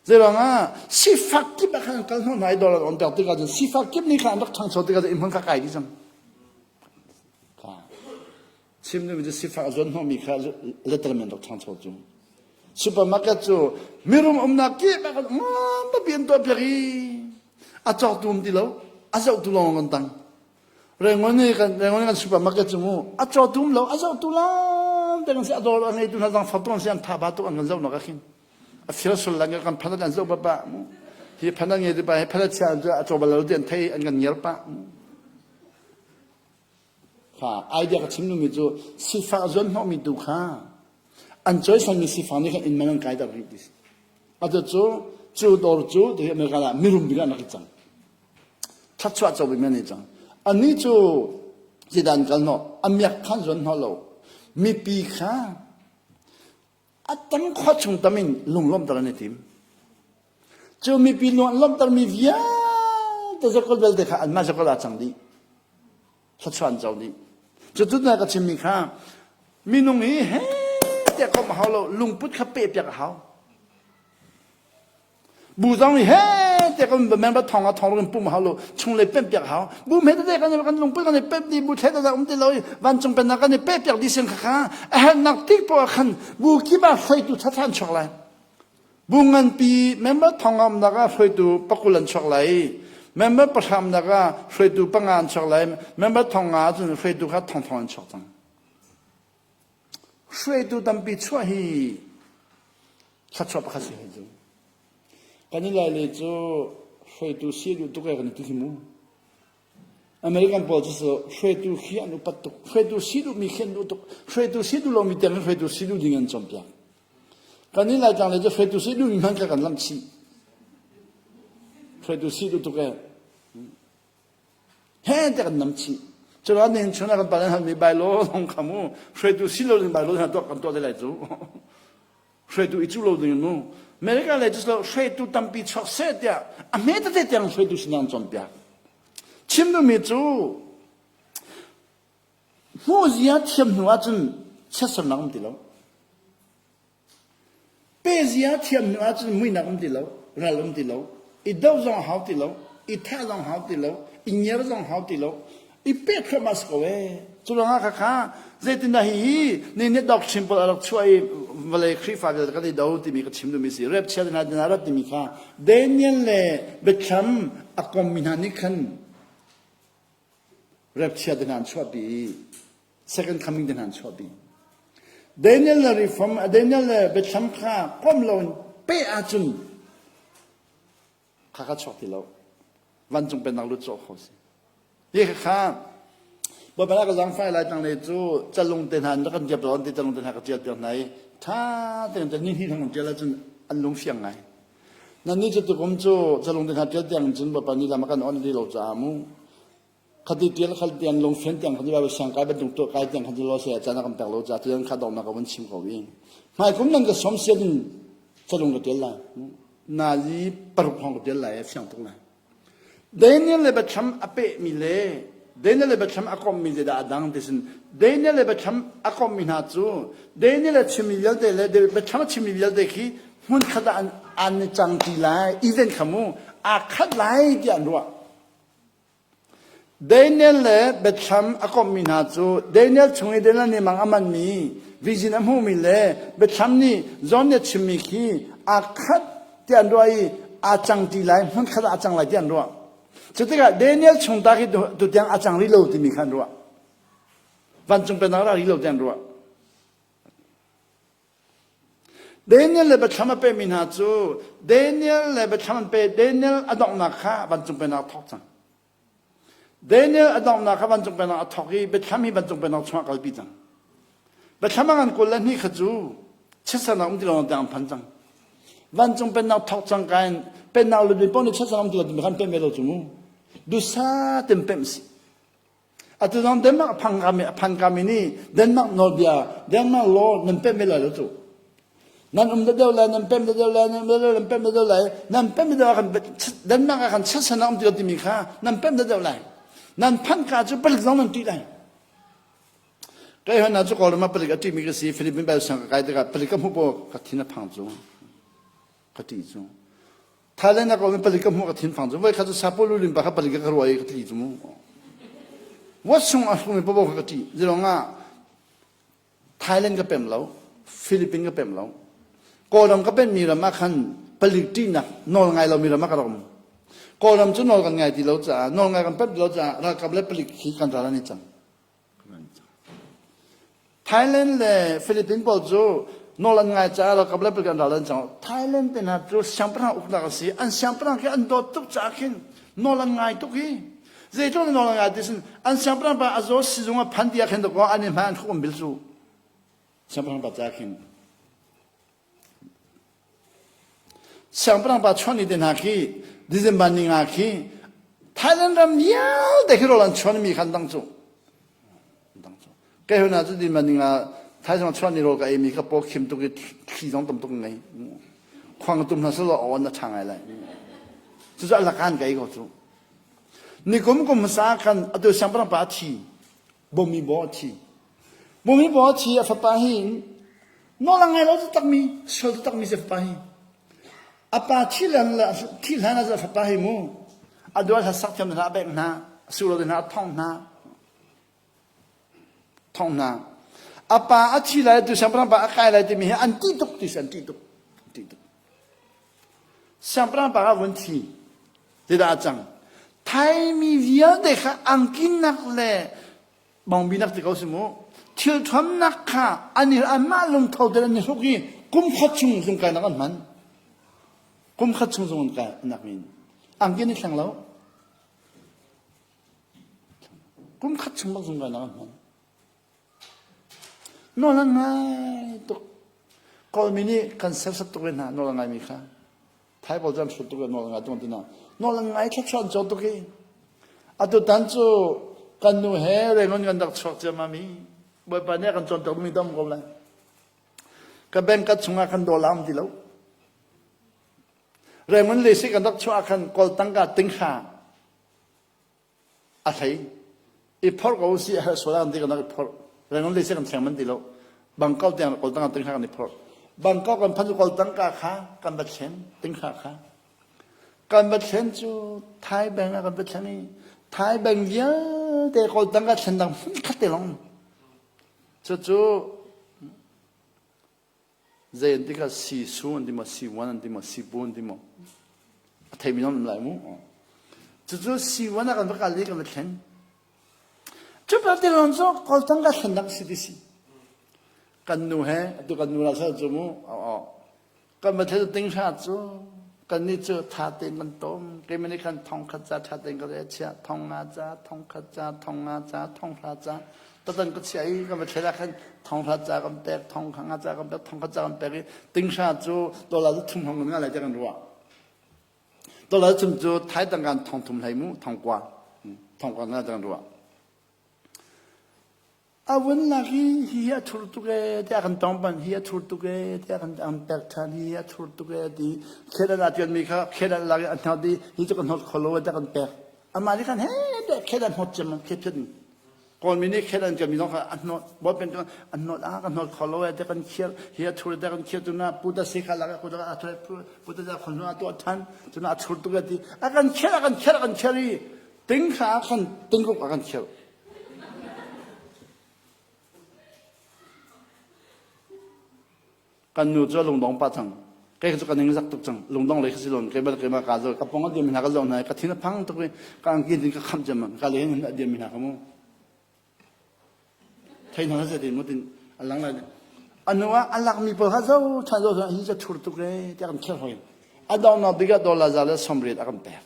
Zeiruangah sifak kip ah khan an kal hnawh hna i dawr an on ter tikah cun sifak kip nih khan an rak ṭhangcho tikah cun inn hmun kha kai dih cang. Chim duhmi cu sifak a zuan hnawhmi kha letterman rak ṭhangcho cu. Supermarket cu mirum umnak kip ah khan ngan an tuah piak i a cawktu um ti lo, a zohtu lawng kan tang. Rengon i kan Rengon i kan supermarket cu mu a cawtu um lo, a zohtu lawng te kan si, a dawr a ngeitu hna zong fak an si, an tha ba tuk an kan zohnak ah khin. A fir sul lang kan phanat an zoh ba mu. Hi phanat ngeitu pa hi phanat chia an cu a caw bal lo ti an thei an kan ngiar pah mu. Kha idea ka chim duhmi cu sifak a zuan hnawhmi tu kha an cawisanmi sifak nih khan inn man an kaiter rih ti si. Atu cu cu dawr cu ti America ah mirum bik ah an rak i cang. Thluachuah co bik an i cang. Annih cu zeidah an kal hnawh? A miak kha an zuan hnawh lo. Mipi kha A tam khua chung tam in lunglawmhter an i tim. Cu mipi lung an lawmhtermi vialte zakul vialte kha anmah zakul ah cang dih. Thluachuah an co dih. Cu tu ka chimmi kha minung hi he tiah komh a hau lo lungput kha peh piak a hau. Bu zong nih he tiah kan member thong ah thong in pum hau lo chung le pemh piak hau bu hme tete kan kan lungput kan i pemh di bu thle tete um ti lo i vancung pennak kan i peh piak di sin kha kha a herhnak tik poah khan bu kip ah hruaitu thatha an chuak lai bu nganpi member thong ah umnak ah hruaitu pakul an chuak lai member pahram nak ah hruaitu panga an chuak lai member thong nga cun hruaitu kha thong thong an chuak cang hruaitu tampi chuah hi thluachuah pakhat si hi cu kan i lai le cu hruaitu si duh tuk e kan i ti khi mu American pawl cu hruaitu khi an upat tuk hruaitu si duhmi khi an duh tuk hruaitu si duh lomi tiang hruaitu si duh ding an cawnpiak kan i laitlang le cu hruaitu si duhmi hmanh kha kan lamh chih hruaitu si duh tuk e He te kan nam chih. Cula ning chung kan pa nan mi bai lo long kha mu hruaitu si lo ding bai lo hna tuah kan tuah te lai cu. Hruaitu i cu lo ding mu. America le cu hruaitu tampi chuak seh tiah a hme tete tiang hruaitu sinang cawnpiak. Chim duhmi cu hmuhzia thiam hnu ahcun chiatsernak um ti lo. Pezia thiam hnu ahcun muihnak um ti lo, ral um ti lo, i doh zong hau ti lo, i thah zong hau ti lo, i ngiar zong hau ti lo, i pek thluahmah si ko ee. Cu ruangah khakha zeitindah hihi ni nih doctrine pawl a rak chuah i vawlei Khrihfa vialte kan i do timi ka chim duhmi si. Rep chia hna dina rat timi kha Daniel le Biathlam a kommi hna nih khan rep chia hna an chuahpi i second coming hna an chuahpi. Daniel le reform Daniel le Biathlam kha kom loin peh ahcun kha kha chuak ti lo vancung pennak lut cawh kho si hi kha Baibal ka zangfai lai tang le cu calung te hna an kan tiap lo ti calung te hna ka tial piak hna i tha tein ni hnih thang tial ahcun an lung fiang ngai nan ni cu tukum cu calung te hna tial tiang cun Bawipa ni lam kan on li lo caah mu khati tial khal tiang lung fian tiang khan Baibal siang kai bantuk tuah kai tiang khan lo se caan kan pek lo ca tiang kha dong na ka vun chim ko i hmai kum nan ka som sian in calung ka tial lai nazi paruk hong ka tial lai fiang tuk lai Daniel le Biathlam a pehmi le Daniel le Biathlam a kommi zeidah a dang ti sin Daniel le Biathlam a kommi hna cu Daniel a chimmi vialte le Biathlam a chimmi vialte khi hmun khat ah an, an i cang ti lai event kha mu aa khat lai tiah an ruah Daniel le Biathlam a komhmi hna cu Daniel chung i Daniel nih mang a manmi vision a hmuhmi le Biathlam nih John nih a chimmi khi aa khat tiah an ruah i aa cang ti lai hmunkhat ah a cang lai tiah an ruah. Cu tikah Daniel chung ta khi tutiang a cang rih lo timi kha an ruah. Vancung pennak ra rih lo tiah an ruah. Daniel le Biathlam a pehmi hna cu Daniel le Biathlam an pe Daniel a donghnak kha vancung pennak a thawk cang. Daniel a donghnak kha vancung pennak a thawk i Biathlam hi vancung pennak chungah kalpi cang. Biathlam a ngan 22 kha cu chiatsernak um ti lo tiang an phan cang. Vancung pennak thawk cang ka in pennak lutmi paoh nih chiatsernak um ti lo timi khan pemh ve lo cu mu. Dusa ten pemh si. Atu zong Denmark a phan kami a phan kami nih Denmark nawlbia Denmark law nan pemh ve lai lo cu. Nan um deuh lai nan pemh deuh lai nan deuh nan pemh deuh lai nan pemh deuh ah khan Denmark ah khan chiatsan a um ti lo timi kha nan pemh deuh lai. Nan phanh ka cu palik zong nan ṭih lai. Kai hon cu Kawlram ah palik a ṭihmi ka si Philippine bel sang ka kai tikah palik ka hmuh paoh ka thin a phang cu. Ka ṭih cu. Thailand ah ka um i palik ka hmuh ka thinfang cu voikhat cu sapo lulin pa kha palik ka ruah i ka tli cu mu. Wat sung a hrumi paoh kha ka ṭih. Zilong ah Thailand ka pem lo, Philippines ka pem lo. Kawlram ka pemmi ram ah khan palik ṭihnak nawl ngai lomi ram ah ka rak um. Kawlram cu nawl kan ngai ti lo caah, nawl ngai kan pem ti lo caah ralkap le palik hi kan ral an i cang. Thailand le Philippines pawl cu nawl an ngai caah ralkap le palik an ral an cang. Thailand te hna cu siangpahrang uknak a si. An siangpahrang khi an dawt tuk caah khin nawl an ngai tuk hi. Zeitluk nawl an ngai ti sin an siangpahrang pa a zaw sizung a phan ti ah khin dakaw an i hmai an khuk an bil cu. Siangpahrang pa caah khin Siangpahrang pa chuan ni te hna khi December ni nga khi Thailand ram vialte khi rawl an chuan mi khan dang cu dang cu kei huna cu December ni nga Thailand chuan ni rawl ka ei mi ka paw khim tuk i thli zong tam tuk ngei khuang tum hna selo aw na tha ngai lai cu cu alakan ka ei ko cu nikum kum hmasa khan atu siangpahrang pa a thi bomi bo a thi Mumi baw thi a fapa hi nawl a ngai lo takmi sual takmi si fapa hi a pa thi lan le thi hlan ah fapa hi mu a dual hla sak thiam hna a bek hna sulo hna a thong hna thong hna a pa a thi lai tu siangpahrang pa a kai lai timi hi an ti tuk ti si an ti tuk ti tuk siangpahrang pa a vun thi zeidah a cang Thaimi vialte kha angkinnak le bawngbi nak ti ko si mu thil thuamnak kha an i anmah lungtho te an i hruk i kum khat chung zung kai nak an hman kum khat chung zung an kai nak min angkin i thleng lo kum khat chung bak zung kai nak an hman nawl an ngai tuk kawlmi nih kan sersiam tuk ve hna nawl an ngaimi kha Thai pawl cu an hrut tuk i nawl an ngai tuk ti na nawl an ngai thluachuah an caw tuk i atu tan cu kan nu he Rangoon kan rak chuak ciammam i Bawipa nih a kan cawnpiak mi tam ko lai ka bank ka chungah khan dollar um ti lo Rangoon le si kan rak chuah ah khan kawl tangka tinghra a hlei i phorh ko si a herh sual ah ti kan rak i phorh Rangoon lei kan thleng man ti lo Bangkok tiang kawl tangka ting kha kan i phorh Bangkok kan phan cu kawl tangka kha kan va thlen ting kha kha kan va thlen cu Thai bank ah kan va thlen i Thai bank vialte vialte kawl tangka thlen dang hmun khat te long. Cucu zei an ti kha sisu an ti maw siwan an ti maw sipu an ti maw a theimi nan um lai mu. Cucu siwan ah kan va kal i kan va thlen. Cu te lawng cu kawl tangka thlen dang si ti si. Kan nu he atu kan nu la sal cu mu Kan va thil ting hra cu kannih cu tha tein kan tom. Keimah nih khan thong khat ca tha tein ka re chiah. Thong nga ca, thong khat ca, thong nga ca, thong hra ca. Tatan ka chiah i kan va thlet ah khan thong hra ca kan pek, thong nga ca kan pek, thong khat ca kan pek i ting hra cu dollar cu thum hong kan nga lai tiah kan ruah. Dollar thum cu Thai tangkan thong thum hlei mu, thong kua. Thong kua nga kan ruah. A vun lak i hi a thur tuk ee tiah kan tong bang hi a thur tuk ee tiah kan an pek ṭhan hi a thur tuk ee ti khet an ṭianmi kha khet an lak i a hnawt i hi cu ka hnawt kho lo tiah kan pek. Amah nih khan he tiah khet an hnawt ciammam khet khet in. Kawlmi nih khet an ṭianmi zong kha a hnawt bawlpen cu a hnawt ah ka hnawt kho lo ee tiah kan khiar hi a thur tiah kan khiar cun puta si kha lak i puta a thur puta za khon a tuah ṭhan cun a thur tuk ee ti a kan khiar a kan khiar a kan khiar i ting kha khan tingruk a kan khiar. Kan nu cu a lungdong pah cang. Kei cu ka ning zak tuk cang. Lungdong lei kha si lon keimah keimah ka zo ka pong a diam hna ka zo hna ka thin a phang tuk i ka angki din ka khamh ciammam ka le hin a diam mi hna ka mu. Thei hna se tin mu tin a lang lai. Anu ah a lak mi pawl kha zo than zo hi ca thur tuk e tiah kan kher hoi. A dong nak bik ah dollar za le 80 a kan pek.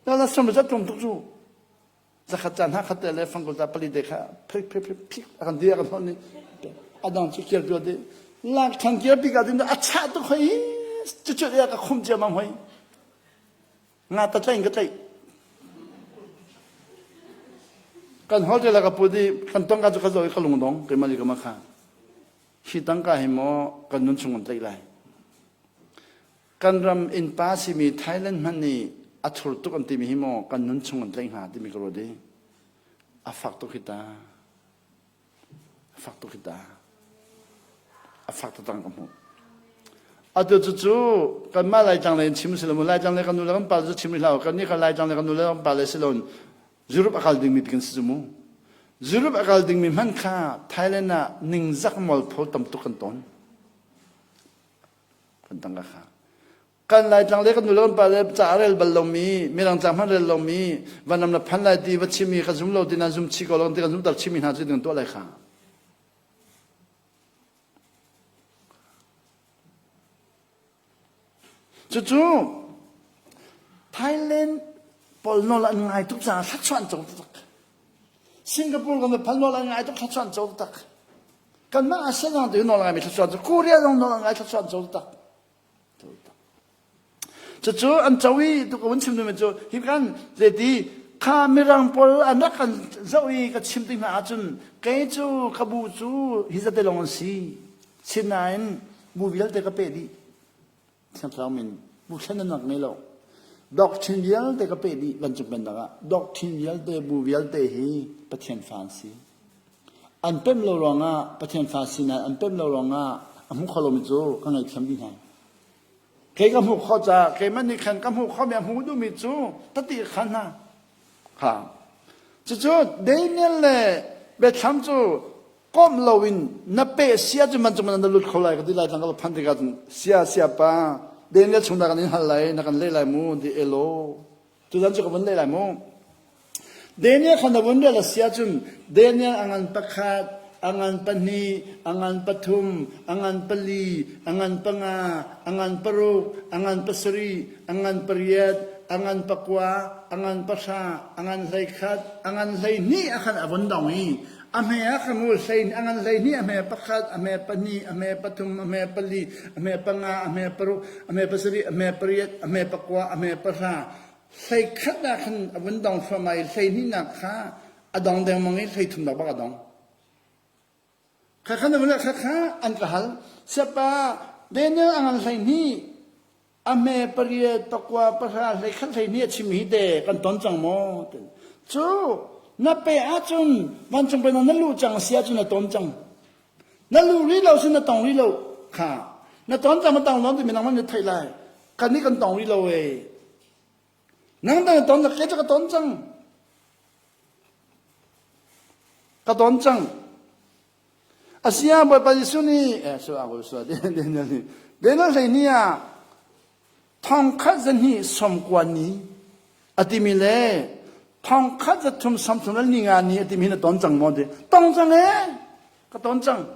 Dollar 80 za tlawm tuk cu. Zakhat caan ha khat te le fangkul ta pali te kha phik phik phik phik a kan dir a kan hon ni a dang cu kir tu ti lak than kir pi ka tin a chah tuk hoi cu cu ya ka khum cia mam hoi nga ta tlain ka tlai kan hol te la ka pu di kan tong ka cu ka zo ka lung dong ke mali ka ma kha hi tangka hi mo kan nun chung kan tlaih lai Kan ram innpa simi Thailand hmanh nih a thur tuk an timi hi maw kan nun chung an tlaih hnga timi ka ruat i a fak tuk hi ta. A fak tuk hi ta. A fak taktak ka hmuh. Atu cucu kanmah Laitlang lei in chim si lo mu Laitlang le kan nu le kan pa cu chim rih hlah u kan nih kha Laitlang le kan nu le kan pa le si loin Europe a kal dingmi ti kan si cu mu. Europe a kal dingmi hmanh kha Thailand ah ningzak mualpho tam tuk kan ton. Kan tangka kha. Kan Laitlang le kan nu le kan pa le ca a rel bal lomi, mirang ca hmanh rel lomi, vanram le phan lai ti va chimi ka zum lo ti na zum chi ko lo ti kan zum tar chimi hna cu kan tuah lai kha. Cucu Thailand pawl nawl an ngai tuk caah thluachuah an co taktak. Singapore kan phal nawl an ngai tuk thluachuah an co taktak. Kanmah ASEAN zong tu nawl ngaimi thluachuah cu Korea zong nawl ngai thluachuah an co taktak. Cucu an co i tu ka vun chim duhmi cu hi kan zeiti kha mirang pawl an rak kan zoh i ka chim ti hna ahcun kei cu ka bu cu hi zate lawng an si. Sinain bu vialte ka peh dih. Thiang Thlarau min bu thlennak ngei lo. Doctrine vialte ka peh dih vancung pennak ah doctrine vialte bu vialte hi Pathian fa an si. An pemh lo ruangah Pathian fa sinak an pemh lo ruangah a hmu kho lomi cu ka ngaihthiam dih hna. Kei ka hmuh khawh caah keimah nih khan ka hmuh khomi a hmu duhmi cu tati khan hna. Kha. Cucu Daniel le Biathlam cu komh loin na peh sia cu man cu man na lut kho lai ka ti lai tlang ka phan tikah cun sia sia pa Daniel chung na kan in hal lai na kan leh lai mu ti elo tuzan cu ka vun leh lai mu Daniel kha na vun rel a sia cun Daniel a ngan pakhat a ngan pahnih a ngan pathum a ngan pali a ngan panga a ngan paruk a ngan pasarih a ngan pariat a ngan pakua a ngan pahra a ngan 11 a ngan 12 a khan a vun dong i A hme ah kha mu hlei a ngan 12 a hme pakhat, a hme pahnih, a hme pathum, a hme pali, a hme panga, a hme paruk, a hme pasarih, a hme pariat, a hme pakua, a hme pahra. Hlei khat ah khan a vun dong thluahmah i hleihnihnak kha a dong dengmang i hleithumnak bak a dong. Kha khan a vun kha kha an ka hal. Siapa Daniel a ngan 12 A hme pariat, pakua, pahra, 11, 12 a chim hi te kan ton cang maw? Cu na pe ahcun vancung pennak na luh cang si ahcun na ton cang. Na luh rih lo sin na tong rih lo. Kha na ton cang ma tong lo timi nangmah nih theih lai. Kan nih kan tong rih lo ee. Nang tang na ton na ke cu ka ton cang. Ka ton cang. Asia Bawipa Jesuh nih eh so ang so Daniel nih Daniel hlei ni ah thongkhat zahnih sawmkua ni a timi le thongkhat zathum sawmthum le ni nga ni a timi na ton cang maw ti tong cang e ka ton cang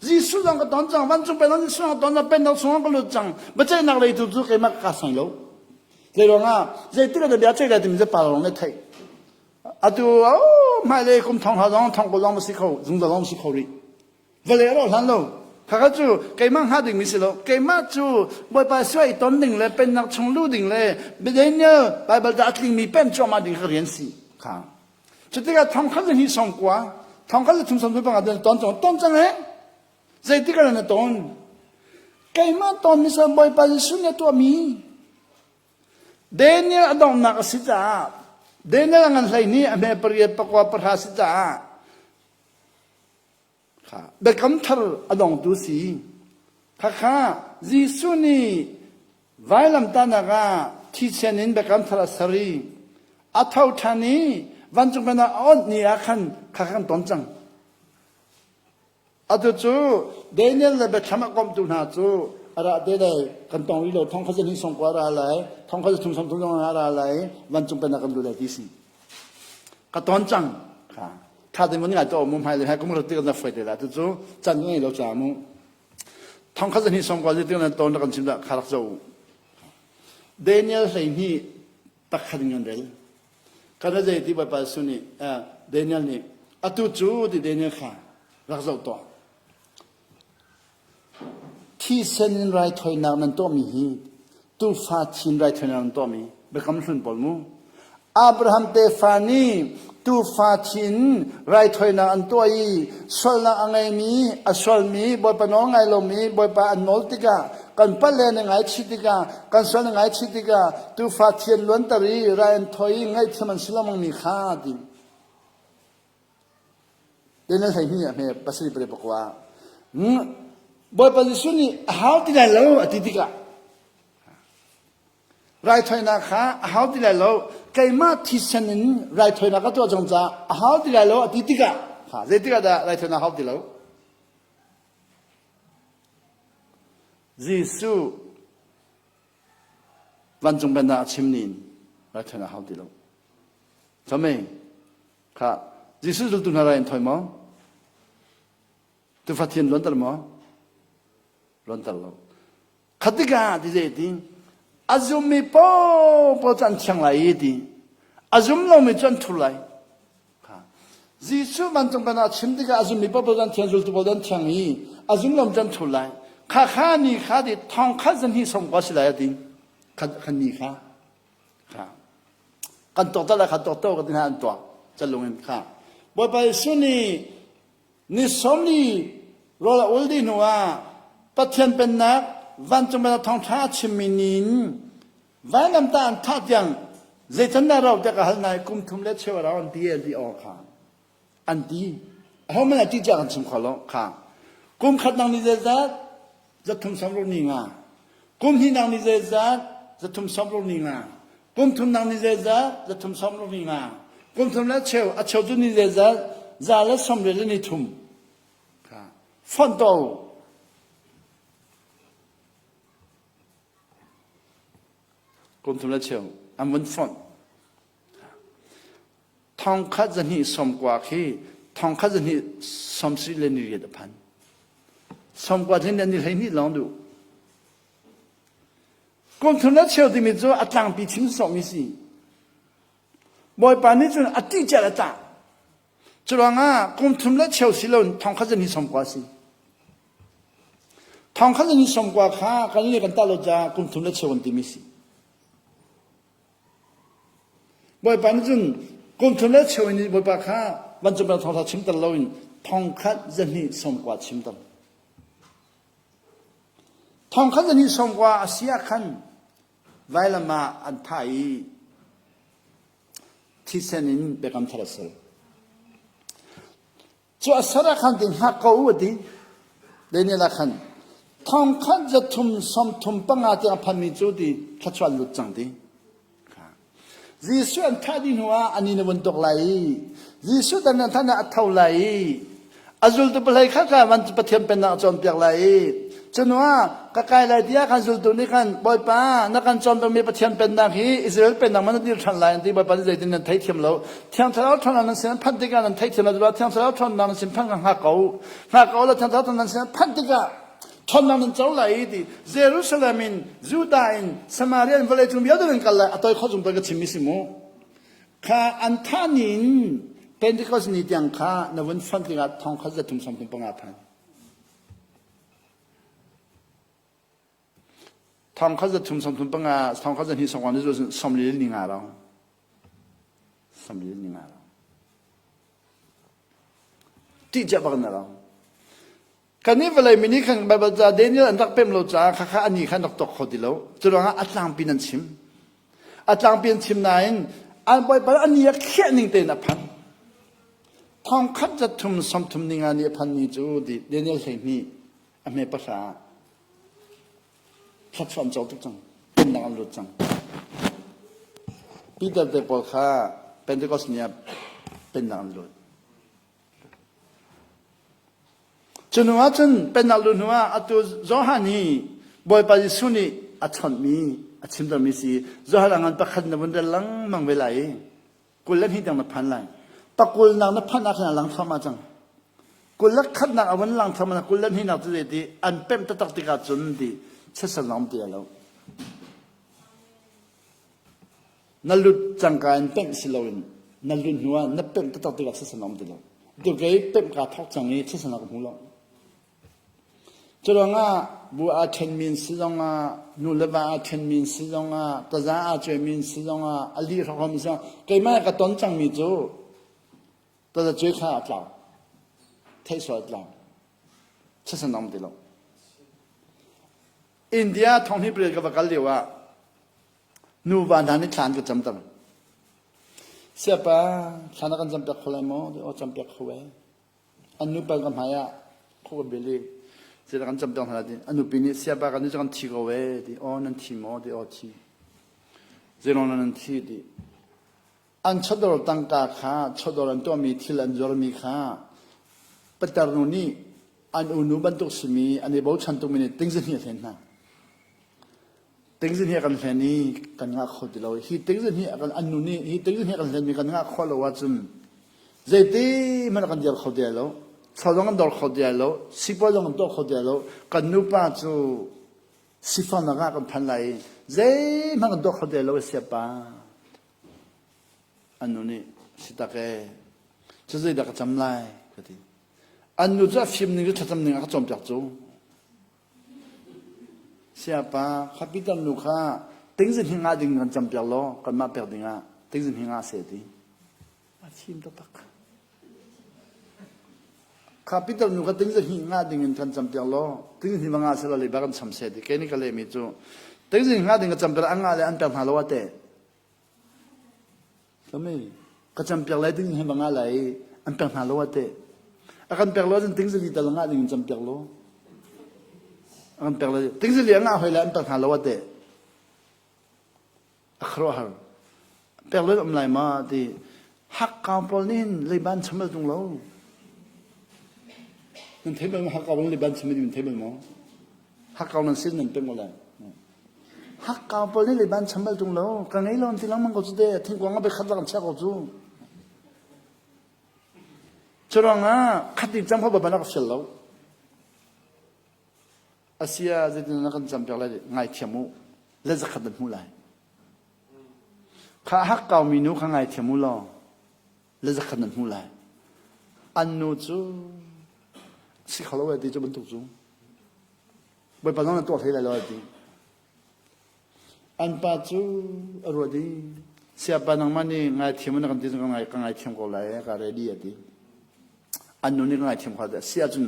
Jesuh zong ka ton cang vancung pennak Jesuh ka ton cang pennak chungah ka lut cang biaceihnak lei tu cu keimah ka sang lo zei ruangah zeitik ah bia ceih lai timi cu pa lawng nih theih Atu oh hmailei kum thong hla zong thong ko zong si kho zungzal zong si kho rih. Vale a rawh hlan lo. Khakha cu keimah hnga ding mi si lo. Keimah cu Bawipa suai ton ding le pennak chung lu ding le Daniel Bible da a tling mi pen cuahmah ding kha rian si. Kha. Cutikah thong khat le hi song kua, thong khat le thum som panga den ton cang ton cang he. Zeitik ah na ton? Keimah ton mi sa Bawipa Jesuh nih a tuah mi. Daniel a donghnak a si caah Daniel a ngan hlei nih a hme pariat pakua pahra si caah kha biakam thar a dongtu si. Khakha Jesuh nih vailamtahnak ah thisen in biakam thar a ser i a tho ṭhan i vancung pennak a onh ni ah khan khakha kan ton cang. Atu cu Daniel le Biathlam a komhtu hna cu a ra te lai kan tong rih lo thong kha zahnih song kua ra lai thong kha zathum song thum zong a ra lai vancung pennak kan lu lai ti si ka ton cang kha tha te mun ngai to mu hmai le hai kum rat ti kan foi te la tu cu chan ngei lo cha mu thong kha zahnih song kua ti kan ton kan chim da kha rak zo Daniel hlei hni pakhat in kan rel Kan zei ti Bawipa Jesuh nih Daniel nih atu cu ti Daniel kha rak zoh tuah. Thisen in raithawinak nan tuahmi hi tuufa thin raithawinak nan tuahmi biakam hlun pawl mu. Abraham tefa nih tuufa thin raithawinak an tuah i sualnak a ngeimi a sualmi Bawipa nawl ngai lomi Bawipa an nawl tikah kan pale na ngaichih tikah kan sual na ngaichih tikah tuufa thian luanter i rai an thawi i ngaihthiam an si lengmang mi kha ti Daniel 12 a hme pasarih pale pakua Bawipa Jesuh nih a hau ti lai lo a ti tikah raithawinak kha a hau ti lai lo keimah thisen in raithawinak ka tuah cang caah a hau ti lai lo a ti tikah kha zeitikah dah raithawinak hau ti lo Jesuh vancung pennak a chim nin raithawinak hau ti lo. Chame kha Jesuh zultu hna rai an thawi maw? Tufa thian luanter maw? Luanter lo. Khatika ti zei ti a zummi paohpaoh cu an thiang lai i ti a zum lomi cu an thur lai. Jesuh vancung kan ah chim tikah a zummi paoh an thiang zultu pawl an thiang i a zum lomi cu an thur lai. Kha kha ni kha ti thong khat zan hi som kwa si lai a ti. Kha kha ni kha kha kan tuak ta lai kha tuak to ka ti hna an tuak calung in kha Bawipa Jesuh nih ni sawmli rawl a ul dih hnu ah Pathian pennak vancung pennak thawngṭha a chimmi nin Vailamtah an thah tiang zeican dah rau tiah ka hal nai kum thum le cheu a rau an ti an ti aw kha an ti ahohmanh a ti tiah kan chim kho lo kha kum khat nang ni zeizat zathum samru ni nga kum hnih nang ni zeizat zathum samru ni nga kum thum nang ni zeizat zathum samru ni nga kum thum le cheu a cheu cu ni zeizat za le som le ni thum kha font to Kum thum le cheu an vun fonh. Thongkhat zahnih sawmkua khi thongkhat zahnih sawmsarih le niriat a phan. Sawmkua thlin le ni 12 lawng duh. Kum thum le cheu timi cu a tlangpi chim sawhmi si. Bawipa nih cun a ṭih cia le tah. Curuangah kum thum le cheu si loin thongkhat zahnih sawmkua si. Thongkhat in sawmkua kha kan le kan tah lo caah kum thum le cheu an timi si. Bawipa nih cun kum thum le cheu in Bawipa kha vancung bel thawngtha chimter loin thongkhat zahnih sawmkua chimter. Thongkhat zahnih sawmkua a si ah khan vailam ah an thah i thisen in biakam thar a ser. Cu a ser ah khan ti hngak ko u a ti. Daniel ah khan thongkhat zathum sawmthum panga tiang a phanmi cu ti thluachuah lut cang ti. Jesuh an thah dih hnu ah ani na vun tuk lai i Jesuh dan an thah a tho lai i a zultu palei kha kha van Pathian pennak a cawnpiak lai i cunu ah ka kai lai tiah khan zultu nih khan Bawipa na kan cawnpiakmi Pathian pennak hi Israel pennak man na dir ṭhan lai an ti Bawipa nih zeitin nan theithiam lo Thiang Thlarau ṭhawnnak nan sin an phanh tikah nan theithiam lo Thiang Thlarau ṭhawnnak nan sin phanh kha hngak ko hngak ko la Thiang Thlarau ṭhawnnak nan sin an phanh tikah ṭhawnnak nan co lai i ti Jerusalem in Judah in Samaria in vawlei cung vialte nan kal lai a toi kho cung toi ka chimmi si mu kha an thah ni in Pentecost ni tiang kha na vun fonh tikah thong khat za thum som thum panga phan thong khat za thum som thum panga thong khat za hnih som ni som li ni nga rong som li ni nga rong ti cia bak na rong Kan i vawlei mi nih khan Baibal ca Daniel an rak pem lo caah khakha ani khan rak tuak kho ti lo. Cu ruangah a tlangpi nan chim. A tlangpi an chim nain an bawipa ani a khiah ning tein a phan. Thong khat zat thum som thum ninga ni a phan ni cu Daniel 12 a hme pahra thluachuah an co tuk cang. Pennak an lut cang. Peter te pawl kha Pentecost ni ah pennak an lut. Cu hnu ah cun pennak lu hnu ah atu Johan hi Bawipa Jesuh nih a chawnhmi a chimtermi si Johan a ngan pakhat na vun rel lengmang ve lai i 22 tiang na phan lai. Pakul nak na phanh ah khan a lang thluahmah cang. Kul le khatnak a vun lang thluahmah 22nak cu ti an pemh taktak tikah cun ti chesal na um ti lo. Na lut cangka in pemh si loin na lut hnu ah na pemh taktak tikah thisen a um ti lo. Tu kei pemh kaa thawk cang i thisen a ka hmu lo. Cu ruangah bu aa ṭhenmi an si zongah, nu le va aa ṭhenmi an si zongah, taza aa cuaimi an si zongah, a lih hrawkhrami si zongah, keimah ka ton cangmi cu taza cuai kha a tlau. Theih sual a tlau. Thisen a um ti lo. India thonghnih pariat ka va kal lio ah Nuva hna nih thla an ka camter. Siapa thla na kan campiak kho lai maw? Aw campiak kho e. An nupa ka hmai ah kho ka bil i zeidah kan campiak hna ti. An nupi nih siapa kan nih cu kan thi ko e ti. Aw nan thi maw? Ti aw thi. Zeilawng nan thi ti. An chawdawr tangka kha chawdawr an tuahmi thil an zuarmi kha patar nu nih an unu bantuk simi an i bochan tukmi nih tingzahnih a hlen hna. Tingzahnih a kan hlen i kan ngah kho ti lo. Hi tingzahnih a kan an nu nih hi tingzahnih a kan hlenmi kan ngah khawh lo ahcun zeiti hmanh kan dir kho ti lai lo. Chaw zong kan dor kho ti lai lo. Sipuai zong kan tuah kho ti lai lo. Kan nupa cu sifaknak ah kan phan lai i zeihmanh kan tuah kho ti lai lo siapa. An nu nih si tak ee cu zeidah ka cam lai ka ti. An nu cu a fim ning cu thlacam ning a ka cawnpiak cu. Siapa kha Peter nu kha tingzin hi ngah ding kan campiak law kanmah pek ding ah tingzin hi ngah seh ti. A fim taktak. Kha Peter nu kha tingzin hi ngah ding in kan campiak law tingzin hi va ngah seh law leiba kan cham seh ti. Kei nih ka lehmi cu tingzin ngah ding ka campiak an ngah le an pek hna lo ah teh. Kami ka campiak lai ding hi banga lai an pek hna lo ate. A kan pek lo cun tingzali tal ngah ding in campiak lo. A kan pek lo tingzali a ngah hoi lai an pek hna lo ate. A khuaruahhar. Pek lo um lai ma ti hak kau pawl nih hin leiban cham al tung lo. Nan thei bal ma hak kau leiban cham nan thei bal maw? Hak kau nan sin nan pek mo lai. Hakkau pawl nih leiban cham bal ṭung lo. Ka ngei lo an ti lengmang ko cu te. Thingkuang a bei khat lak an chiah ko cu. Cu ruangah khat ding cam kho bal ka fial lo. Asia zeitin na kan cam piak lai ngaithiam u. Le zakhat nan hmu lai. Kha hakkau mi nu kha ngaithiam u law le zakhat nan hmu lai. An nu cu si kho lo e ti cu bantuk cu. Bawipa zong na tuah hlei lai lo a ti. An pa cu a ruat i siapa nangmah nih ngaithiam na kan ti ka ngai ka ngaithiam ko lai ka ready a ti. An nu nih ka ngaithiam kho si ahcun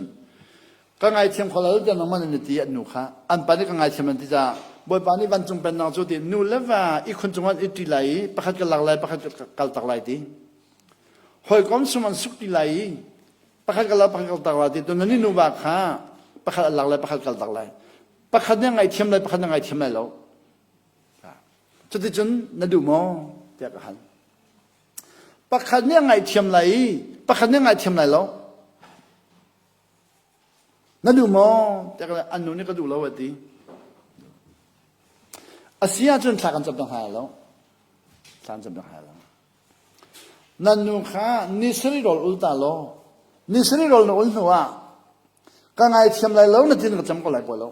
ka ngaithiam kho lai tiah nangmah nih na ti an nu kha an pa nih ka ngaithiam an ti caah Bawipa nih vancung pennak cu ti nu le va ihkhun cung an i ṭi lai i pakhat ka lak lai pakhat ka kal tak lai ti. Hawikom sum an suk ti lai i pakhat kal pakhat kal tak lai ti tu nan nuva kha pakhat a lak lai pakhat kal tak lai pakhat nih ngaithiam lai pakhat nih ngaithiam lai lo cuticun na duh maw? Tiah ka hal. Pakhat nih a ngaihthiam lai i pakhat nih a ngaihthiam lai lo. Na duh maw? Tiah ka an nu nih ka duh lo a ti. A si ahcun thla kan cam dang hna lo. Thla kan cam dang hna lo. Nan nu kha ni sarih rawl ul ta law, ni sarih rawl na ul hnu ah ka ngaithiam lai lo na tin ka cam ko lai ko lo.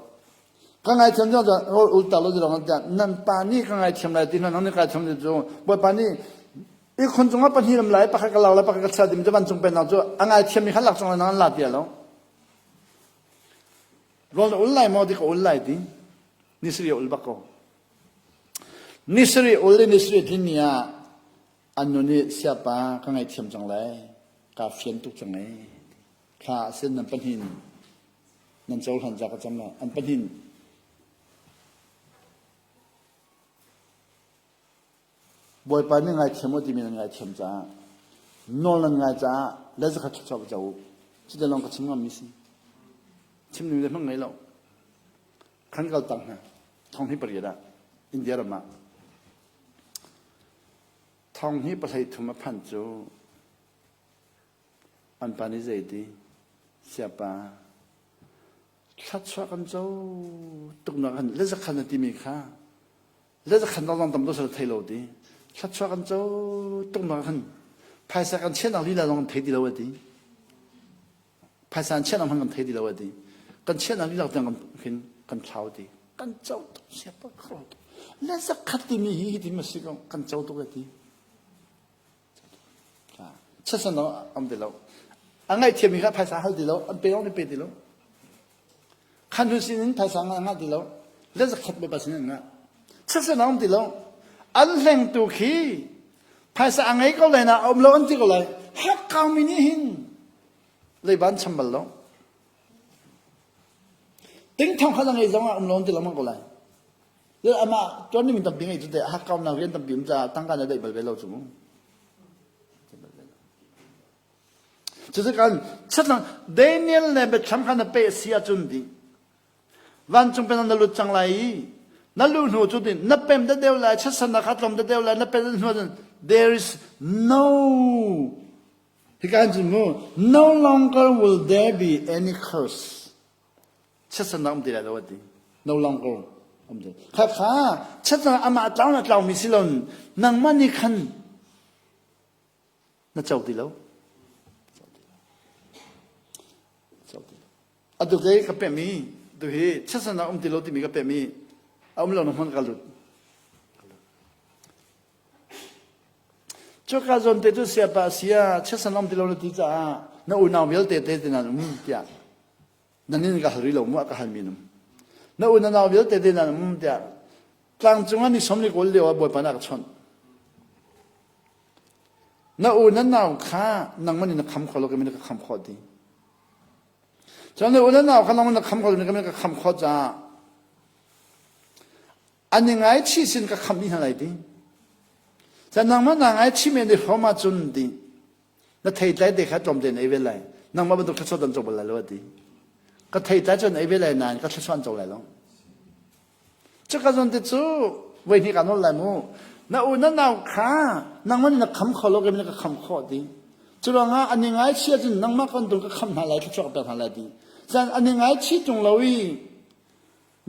Ka ngaithiam cu rawl ul ta lo ti lawng tiah nan pa nih ka ngaithiam lai ti hna nang nih ka ngaithiam ti cu Bawipa nih ihkhun cungah pahnih ram lai pakhat ka lak lai pakhat ka chia timi cu vancung pennak cu a ngaithiam mi kha lak cang lai nang an la ti lo. Rawl na ul lai maw ti ka ul lai ti. Ni sarih ul bak ko. Ni sarih ul le ni sarih tlin ni ah an nu nih siapa ka ngaihthiam cang lai kaa fian tuk cang ee thla sin nan pahnin nan cohlan ca ka cam lai an pahnin Bawipa nih ngaithiam u timi nan ngaithiam caah nawl nan ngai caah le zakhat thluachuah ka co u cuti lawng ka chim ngammi si chim ding le hmang ngei lo khan kal tang hna thong hi pariat ah India ram ah thong hi pahlei thum a phanh cu an pa nih zei ti siapa thluachuah kan co tuk nak han le zakhan na timi kha le zakhan dong tam to sal thei lo ti thluachuah kan co tuk nak han phaisa kan chiah nak lila zong thei ti lo ti phaisa an chiah nak hmanh kan thei ti lo a ti kan chiah nak lila tiang kan khin kan thlau ti kan co tuk siapa kho tuk le zakhat timi hi hi ti ma si ko kan co tuk a ti chasan dong am ti lo a ngaihthiam mi kha phaisa hal ti lo an pe zong ni pe ti lo khan hun sin in phaisa nga nga ti lo le zakhat ba sin in nga chasan am ti lo an hleng tu khi phaisa a ngei ko lai na um lo an ti ko lai hak kau mi nih hin leiba an cham bal lo. Ting thong kha ngei zong ah um lo an ti lengmang ko lai. Le amah tuan ding tampi ngei cu te hakkau nak rian tampi um caah tangka na deih bal ve lo cu mu. Cucu kan chatlang Daniel le Bethlehem kha na pe si ahcun di vancung pen na lut cang lai i na lu hnu cu din na pem da deuh lai chasan na kha tlom da deuh lai na pem hnu cun there is no Hika cun mu, no longer will there be any curse. Chiatsannak um ti lai lo a ti. No longer um ti. Kha kha chiatsannak amah tlau na tlau mi si lo nangmah nih khan na co ti lo. Atu kei ka pehmi tu hi chiatsannak um ti lo timi ka pehmi a um lo na hmun ka lut. Cuka zawn te cu siapa sia chiatsan um ti lo na ti caah na unau vialte te te nan um tiah nan nin ka hal rih lo mu a ka halmi num. Na u na nau vialte te nan um tiah tlangcung ah ni som ni kawl lio ah Bawipa nih a ka chawnh. Na u na nau kha nangmah nih na kham kho lo ka min ka kham khawh ti. Cun na u na nau kha nangmah na kham kho lo ka min ka kham khawh caah an i ngaichih sin ka khamh dih hna lai ti cun nangmah naa ngaichih men i hrawm ahcun ti na theitlai te kha tlawmte in ei ve lai nangmah bantuk thluachuah an co bal lai lo a ti ka theitlai cu an ei ve lai nain ka thluachuah an co lai lo cuka zawn te cu voi hnih kaa nawl lai mu na u na nau kha nangmah nih na kham kho lo kei na ka kham khawh ti cu ruangah an i ngaichih ahcun nangmah kan tung ka kham hna lai thluachuah ka pek hna lai ti cun an i ngaichih tung lo i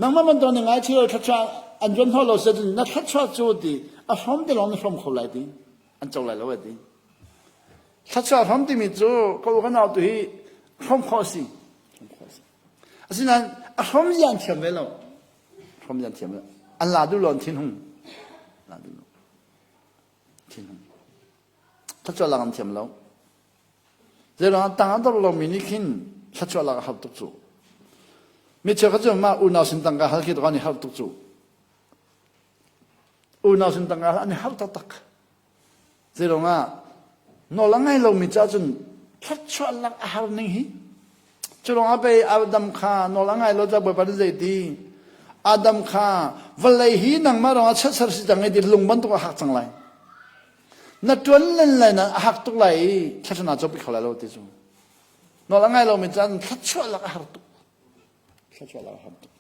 Nangmah bantuk nih ngaichih lo thluachuah an zuan hnawh lo si na thluachuah cu ti a hrawm ti lawng na hrawm kho lai ti an co lai lo a ti. Thluachuah hrawm timi cu ka u ka nau tu hi hrawm khawh a si. Asinain a hrawm zia an thiam ve lo. Hrawm zia an thiam ve. An la duh lo an thinhung. La duh lo. Thinhung. Thluachuah lak an thiam lo. Zeiruangah tang a dor lomi nih khin thluachuah lak a har tuk cu. Mi cheukhat cu mah unau sin tangka hal khi an i har tuk cu. Unau sin tangka hal an i har taktak. Zeiruangah nawl a ngai lomi caah cun thluachuah lak a har ning hi. Cu ruangah pei Adam kha nawl a ngai lo caah Bawipa nih zeiti Adam kha vawlei hi nangmah ruangah chiatser si cang i ti lung bantuk a hak cang lai. Na ṭuan len lai na a hak tuk lai i thluachuah naa cawpi kho lai lo ti cu. Nawl a ngai lomi caan thluachuah lak a har tuk. Thluachuah lak a har tuk.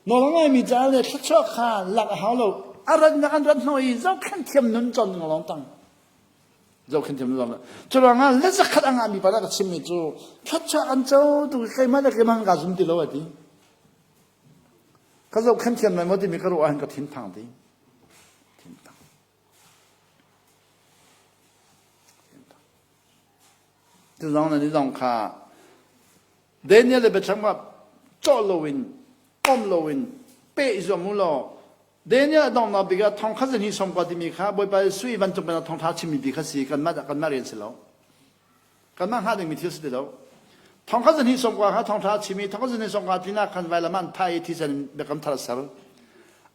Nawl a ngaimi caah le thluachuah kha lak a hau lo. A rat nak an rat hnawh i zohkhenh thiam nun cawn ding lawng tang. Zohkhenh thiam nun lawng. Cu ruangah le zakhat a ngahmi pa dah ka chimmi cu thluachuah kan co tu keimah le keimah ka zum ti lo a ti. Ka zohkhenh thiam lai maw timi ka ruah ahhin ka thinphang ti. Thinphang. Cu zong na ni zong kha Daniel le biacham kha cawh loin pom loin peh i zuam u law Daniel a donghnak bik ah thong khat zan hi som kwa timi kha Bawipa Jesuh i vancung pennak thawngṭha chimmi bi kha si kanmah kanmah rian si lo. Kanmah hngah dingmi thil si ti lo. Thong khat zan hi som kwa kha thawngṭha a chim i thong khat zan hi som kwa tlin ah khan vailam ah an thah i thisen in biakam thar a ser.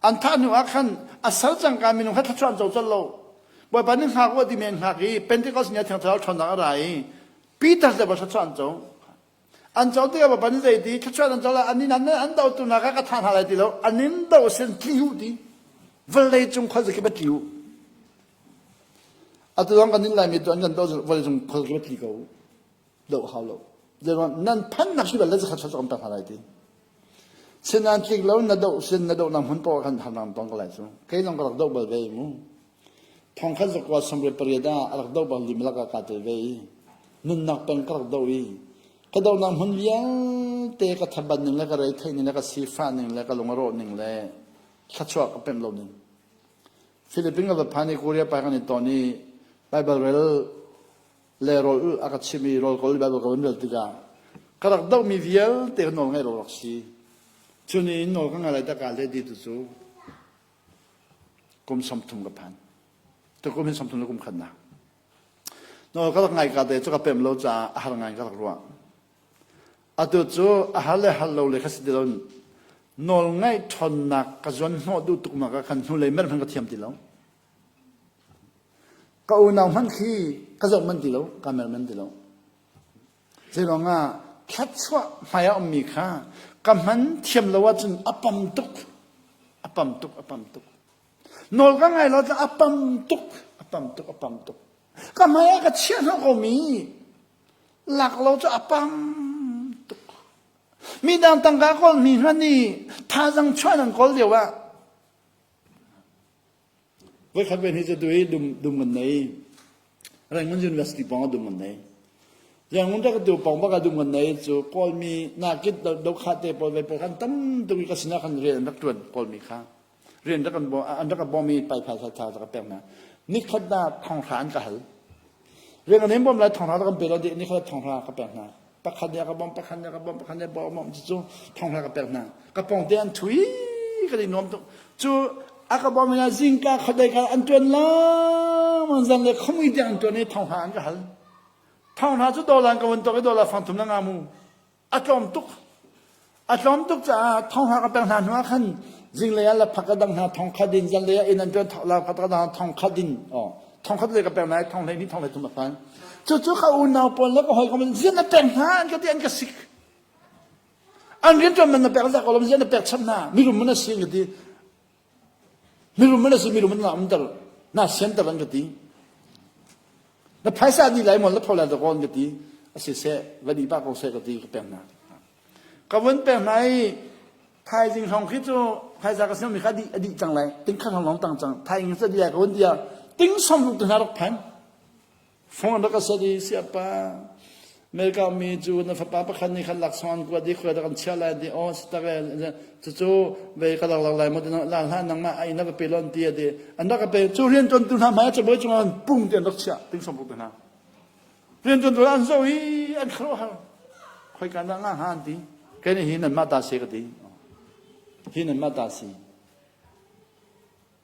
An thah hnu ah khan a ser cangka minung kha thluachuah an co colh lo. Bawipa nih hngak u a timi an hngak i Pentecost ni ah Thiang Thlarau ṭhawnnak a ra i Peter le va thluachuah an co. An co tikah Bawipa nih zei ti thluachuah an co lai an in an an dotu hna kha ka thah hna lai ti lo an in do sin tli u ti vawlei cung khuazakip a tli u. Atu zong kan in Laimi tu an kan do vawlei cung khuazakip a tli ko u. Do hau lo. Zeiruang nan phannak hi bal le zakhat kan pek hna lai ti. Sinan tlik lo na do sin na do na hmun paoh khan harnak tong ko lai cu. Kei zong ka rak do bal ve mu. Thong khat zakua samre pariat ah a rak do bal lim lak ah kaa tel ve i nunnak peng ka rak do i ka donak hmun vialte ka thabat ning le ka reithei ning le ka sifah ning le ka lung a rawh ning le thluachuah ka pemh lo ning. Philippines ka va phan i Korea pa kan i ton i Bible rel le rawl a ka chimh i rawl kawl Bible ka van rel tikah ka rak dohmi vialte ka nawl ngaih lo rak si. Cu ni in nawl ka ngai lai tak ah le di tu cu kum 30 ka phan. Tukum hin 30 le kum khatnak. Nawl ka rak ngai ka te cu ka pem lo caah a har ngai ka rak ruah. Atu cu a har le har lo le kha si ti lo nawl ngaih ṭhawnnak ka zuan hnawh duh tuknak ah khan hnulei mer hmanh ka thiam ti lo. Ka unau hmanh khi ka zoh manh ti lo, ka mer manh ti lo. Zeiruangah thluachuah hmai ah ummi kha ka hman thiam lo ahcun a pam tuk, a pam tuk, a pam tuk. Nawl ka ngai lo a pam tuk, a pam tuk, a pam tuk. Ka hmai ah ka chiah hnawh komi lak lo cu a pam tuk. Midang tangka kawl mi hmanh nih thazang chuah nan kawl lio ah Voikhat ven hi cu tu hi dum dum kan nei. Rangoon University pawng ah dum kan nei. Yangon ta ka tu pawng bak ah dum kan nei cu Kawlmi nakit dokha te pawl ve pawl kan tam tuk i ka sinah khan rian an rak tuan Kawlmi kha. Rian rak kan an rak ka bawm i paipha tha tha ka pek hna. Nikhat na thonghra an ka hal. Rian kan in bawm lai thonghra kan pe lo di nikhat thonghra ka pek hna. Pakhat nih a ka bawm pakhat nih a ka bawm pakhat nih a bawm cu thonghra ka pek hna. Ka pawng te an thui ka i nuam tuk. Cu a ka bawm ina zingka khodei ka an tuan lang zan le khomui tiang an tuan i thonghra an ka hal. Thonghra cu dollar ka vun tok i dollar fang thum na nga mu. A tlawm tuk. A tlawm tuk caah thonghra ka pek hna hnu ah khan zinglei ah laphak ka dang hna thong khat in zanlei ah inn an tuan laphak ka dang hna thong khat in oh thong khat le ka pek hna i thong hlei ni thong hlei thum a phan. Cucu ka unau pawl le ka hawikom zian na pek hna an ka ti an ka sik. An rianṭuan man na pek zak ko lo zian na pek chap hna mirum man a si an ka ti. Mirum man a si mirum man na umter na sianter an ka ti. Na phaisa di lai maw na pho lai dakaw an ka ti. A si seh va di pah ko seh ka ti ka pek hna. Ka vun pek hna i thaizing hrawng khi cu phaisa ka siammi kha a dih a dih cang lai. Ting khat hrawng lawng tang cang. Thaizing cu a dih lai ka vun ti ah ting som ruk te hna rak phan. Phone rak ka set i siapa America mi cu na fapa pakhat nih khan laksawng an kuat i khuai rak an chiah lai ti aw si tak e cucu vei ka lak lak lai maw ti la hlah nangmah a inn a va pe lon ti a ti an rak ka pe cu rian tuantu hna hmai ah cabuai cungah an pung ti an rak chiah ting som te hna rian tuantu an zoh i an khuaruahhar khoika dah nga hnga an ti kei nih hi nanmah ta si ka ti hi nanmah ta si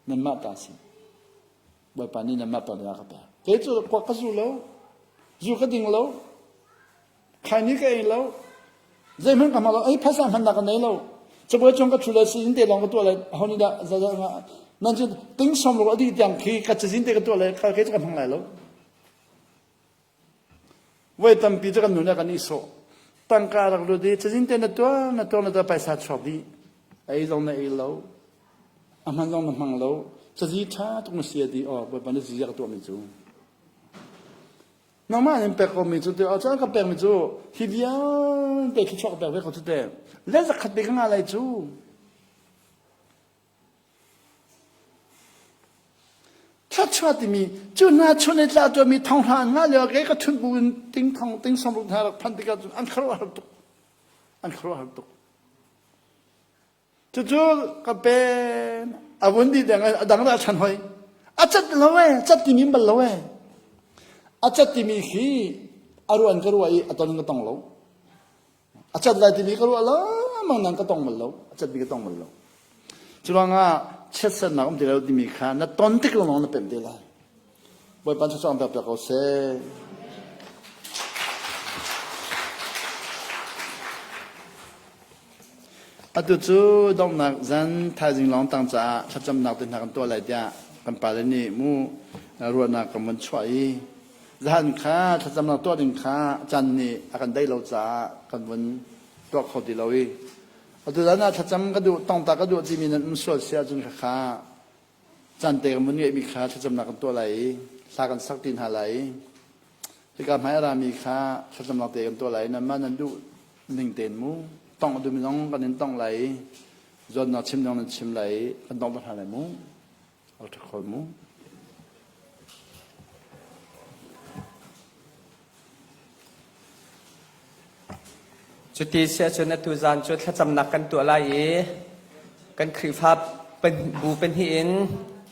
nanmah ta si Bawipa nih nanmah ton a ka pek. Kei cu kuak ka zu lo, zu ka ding lo, khaini ka ei lo, zeihmanh ka hmang lo, ei phaisa hmannak ka nei lo. Cabuai cung ka ṭhu le sizin te lawng ka tuah le ho nih dah nan cu ting som lo a dih tiang khi ka cazin te ka tuah le kei cu ka hmang lai lo. Voi tampi cu kan nun ah kan i sawh. Tangka rak lut i cazin te na tuah na tuah na tuah paisa chuak dih. Ei zong na ei lo. A hman zong na hmang lo. Cazi ṭha tuk na si a ti. Oh, Bawipa na ziak tuahmi cu. Nangmah in pek komi cu te, oh, caan ka pekmi cu hi vialte khi chuak ka pek ve ko cu te. Le zakhat pe ka ngah lai cu. Thluachuah timi cu hna chun i tla tuahmi thonghla an ngah lio ke ka thun bu in ting thong ting sawmruk hna rak phanh tikah cun an khuaruahhar tuk. An khuaruahhar tuk. Cucu ka pen a vun dih deng a dang dah chan hoi. A cat lo e, cat timi bal lo e. A cat timi khi a ruan ka ruah i a ton ka tong lo. A cat lai timi ka ruah lengmang nang ka tong bal lo. A cat mi ka tong bal lo. Cu ruangah chiatsernak um ti lo timi kha na ton tik lawng na pemh te lai. Bawipa thluachuah an pek piak ko seh. Atu cu donghnak zan thaizing lawng tang caah thlacamnak te hna kan tuah lai tiah kan pale nih mu ruahnak kan vun chuah i zahan kha thlacamnak tuah ding kha caan nih a kan deih lo caah kan vun tuah kho ti lo i atu zan ah thlacam ka duh tongta ka duh timi nan um sual si ahcun khakha caan te kan vun ngeihmi kha thlacamnak kan tuah lai i hla kan sak ti hna lai i hika hmai a rami kha thlacamnak te kan tuah lai nanmah nan duh ning tein mu tongh a duhmi zong kan in tongh lai i zawnnak chim zong nan chim lai i kan tongh hna lai mu rak ṭha kho mu. Cuti si ahcun atu zan cu thlacamnak kan tuah lai i kan Khrihfa bu pahnih in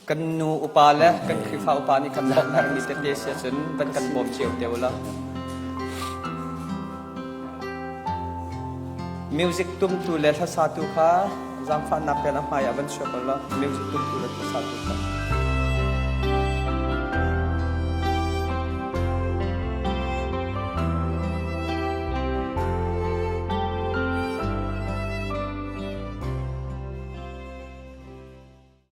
kan nu upa le kan Khrihfa upa nih kan bawmh herhmi tete si ahcun van kan bawm cio te u law. Music tumtu le hlasatu kha zaangfahnak tein a hmai ah van chuak u law music tumtu le hlasatu kha.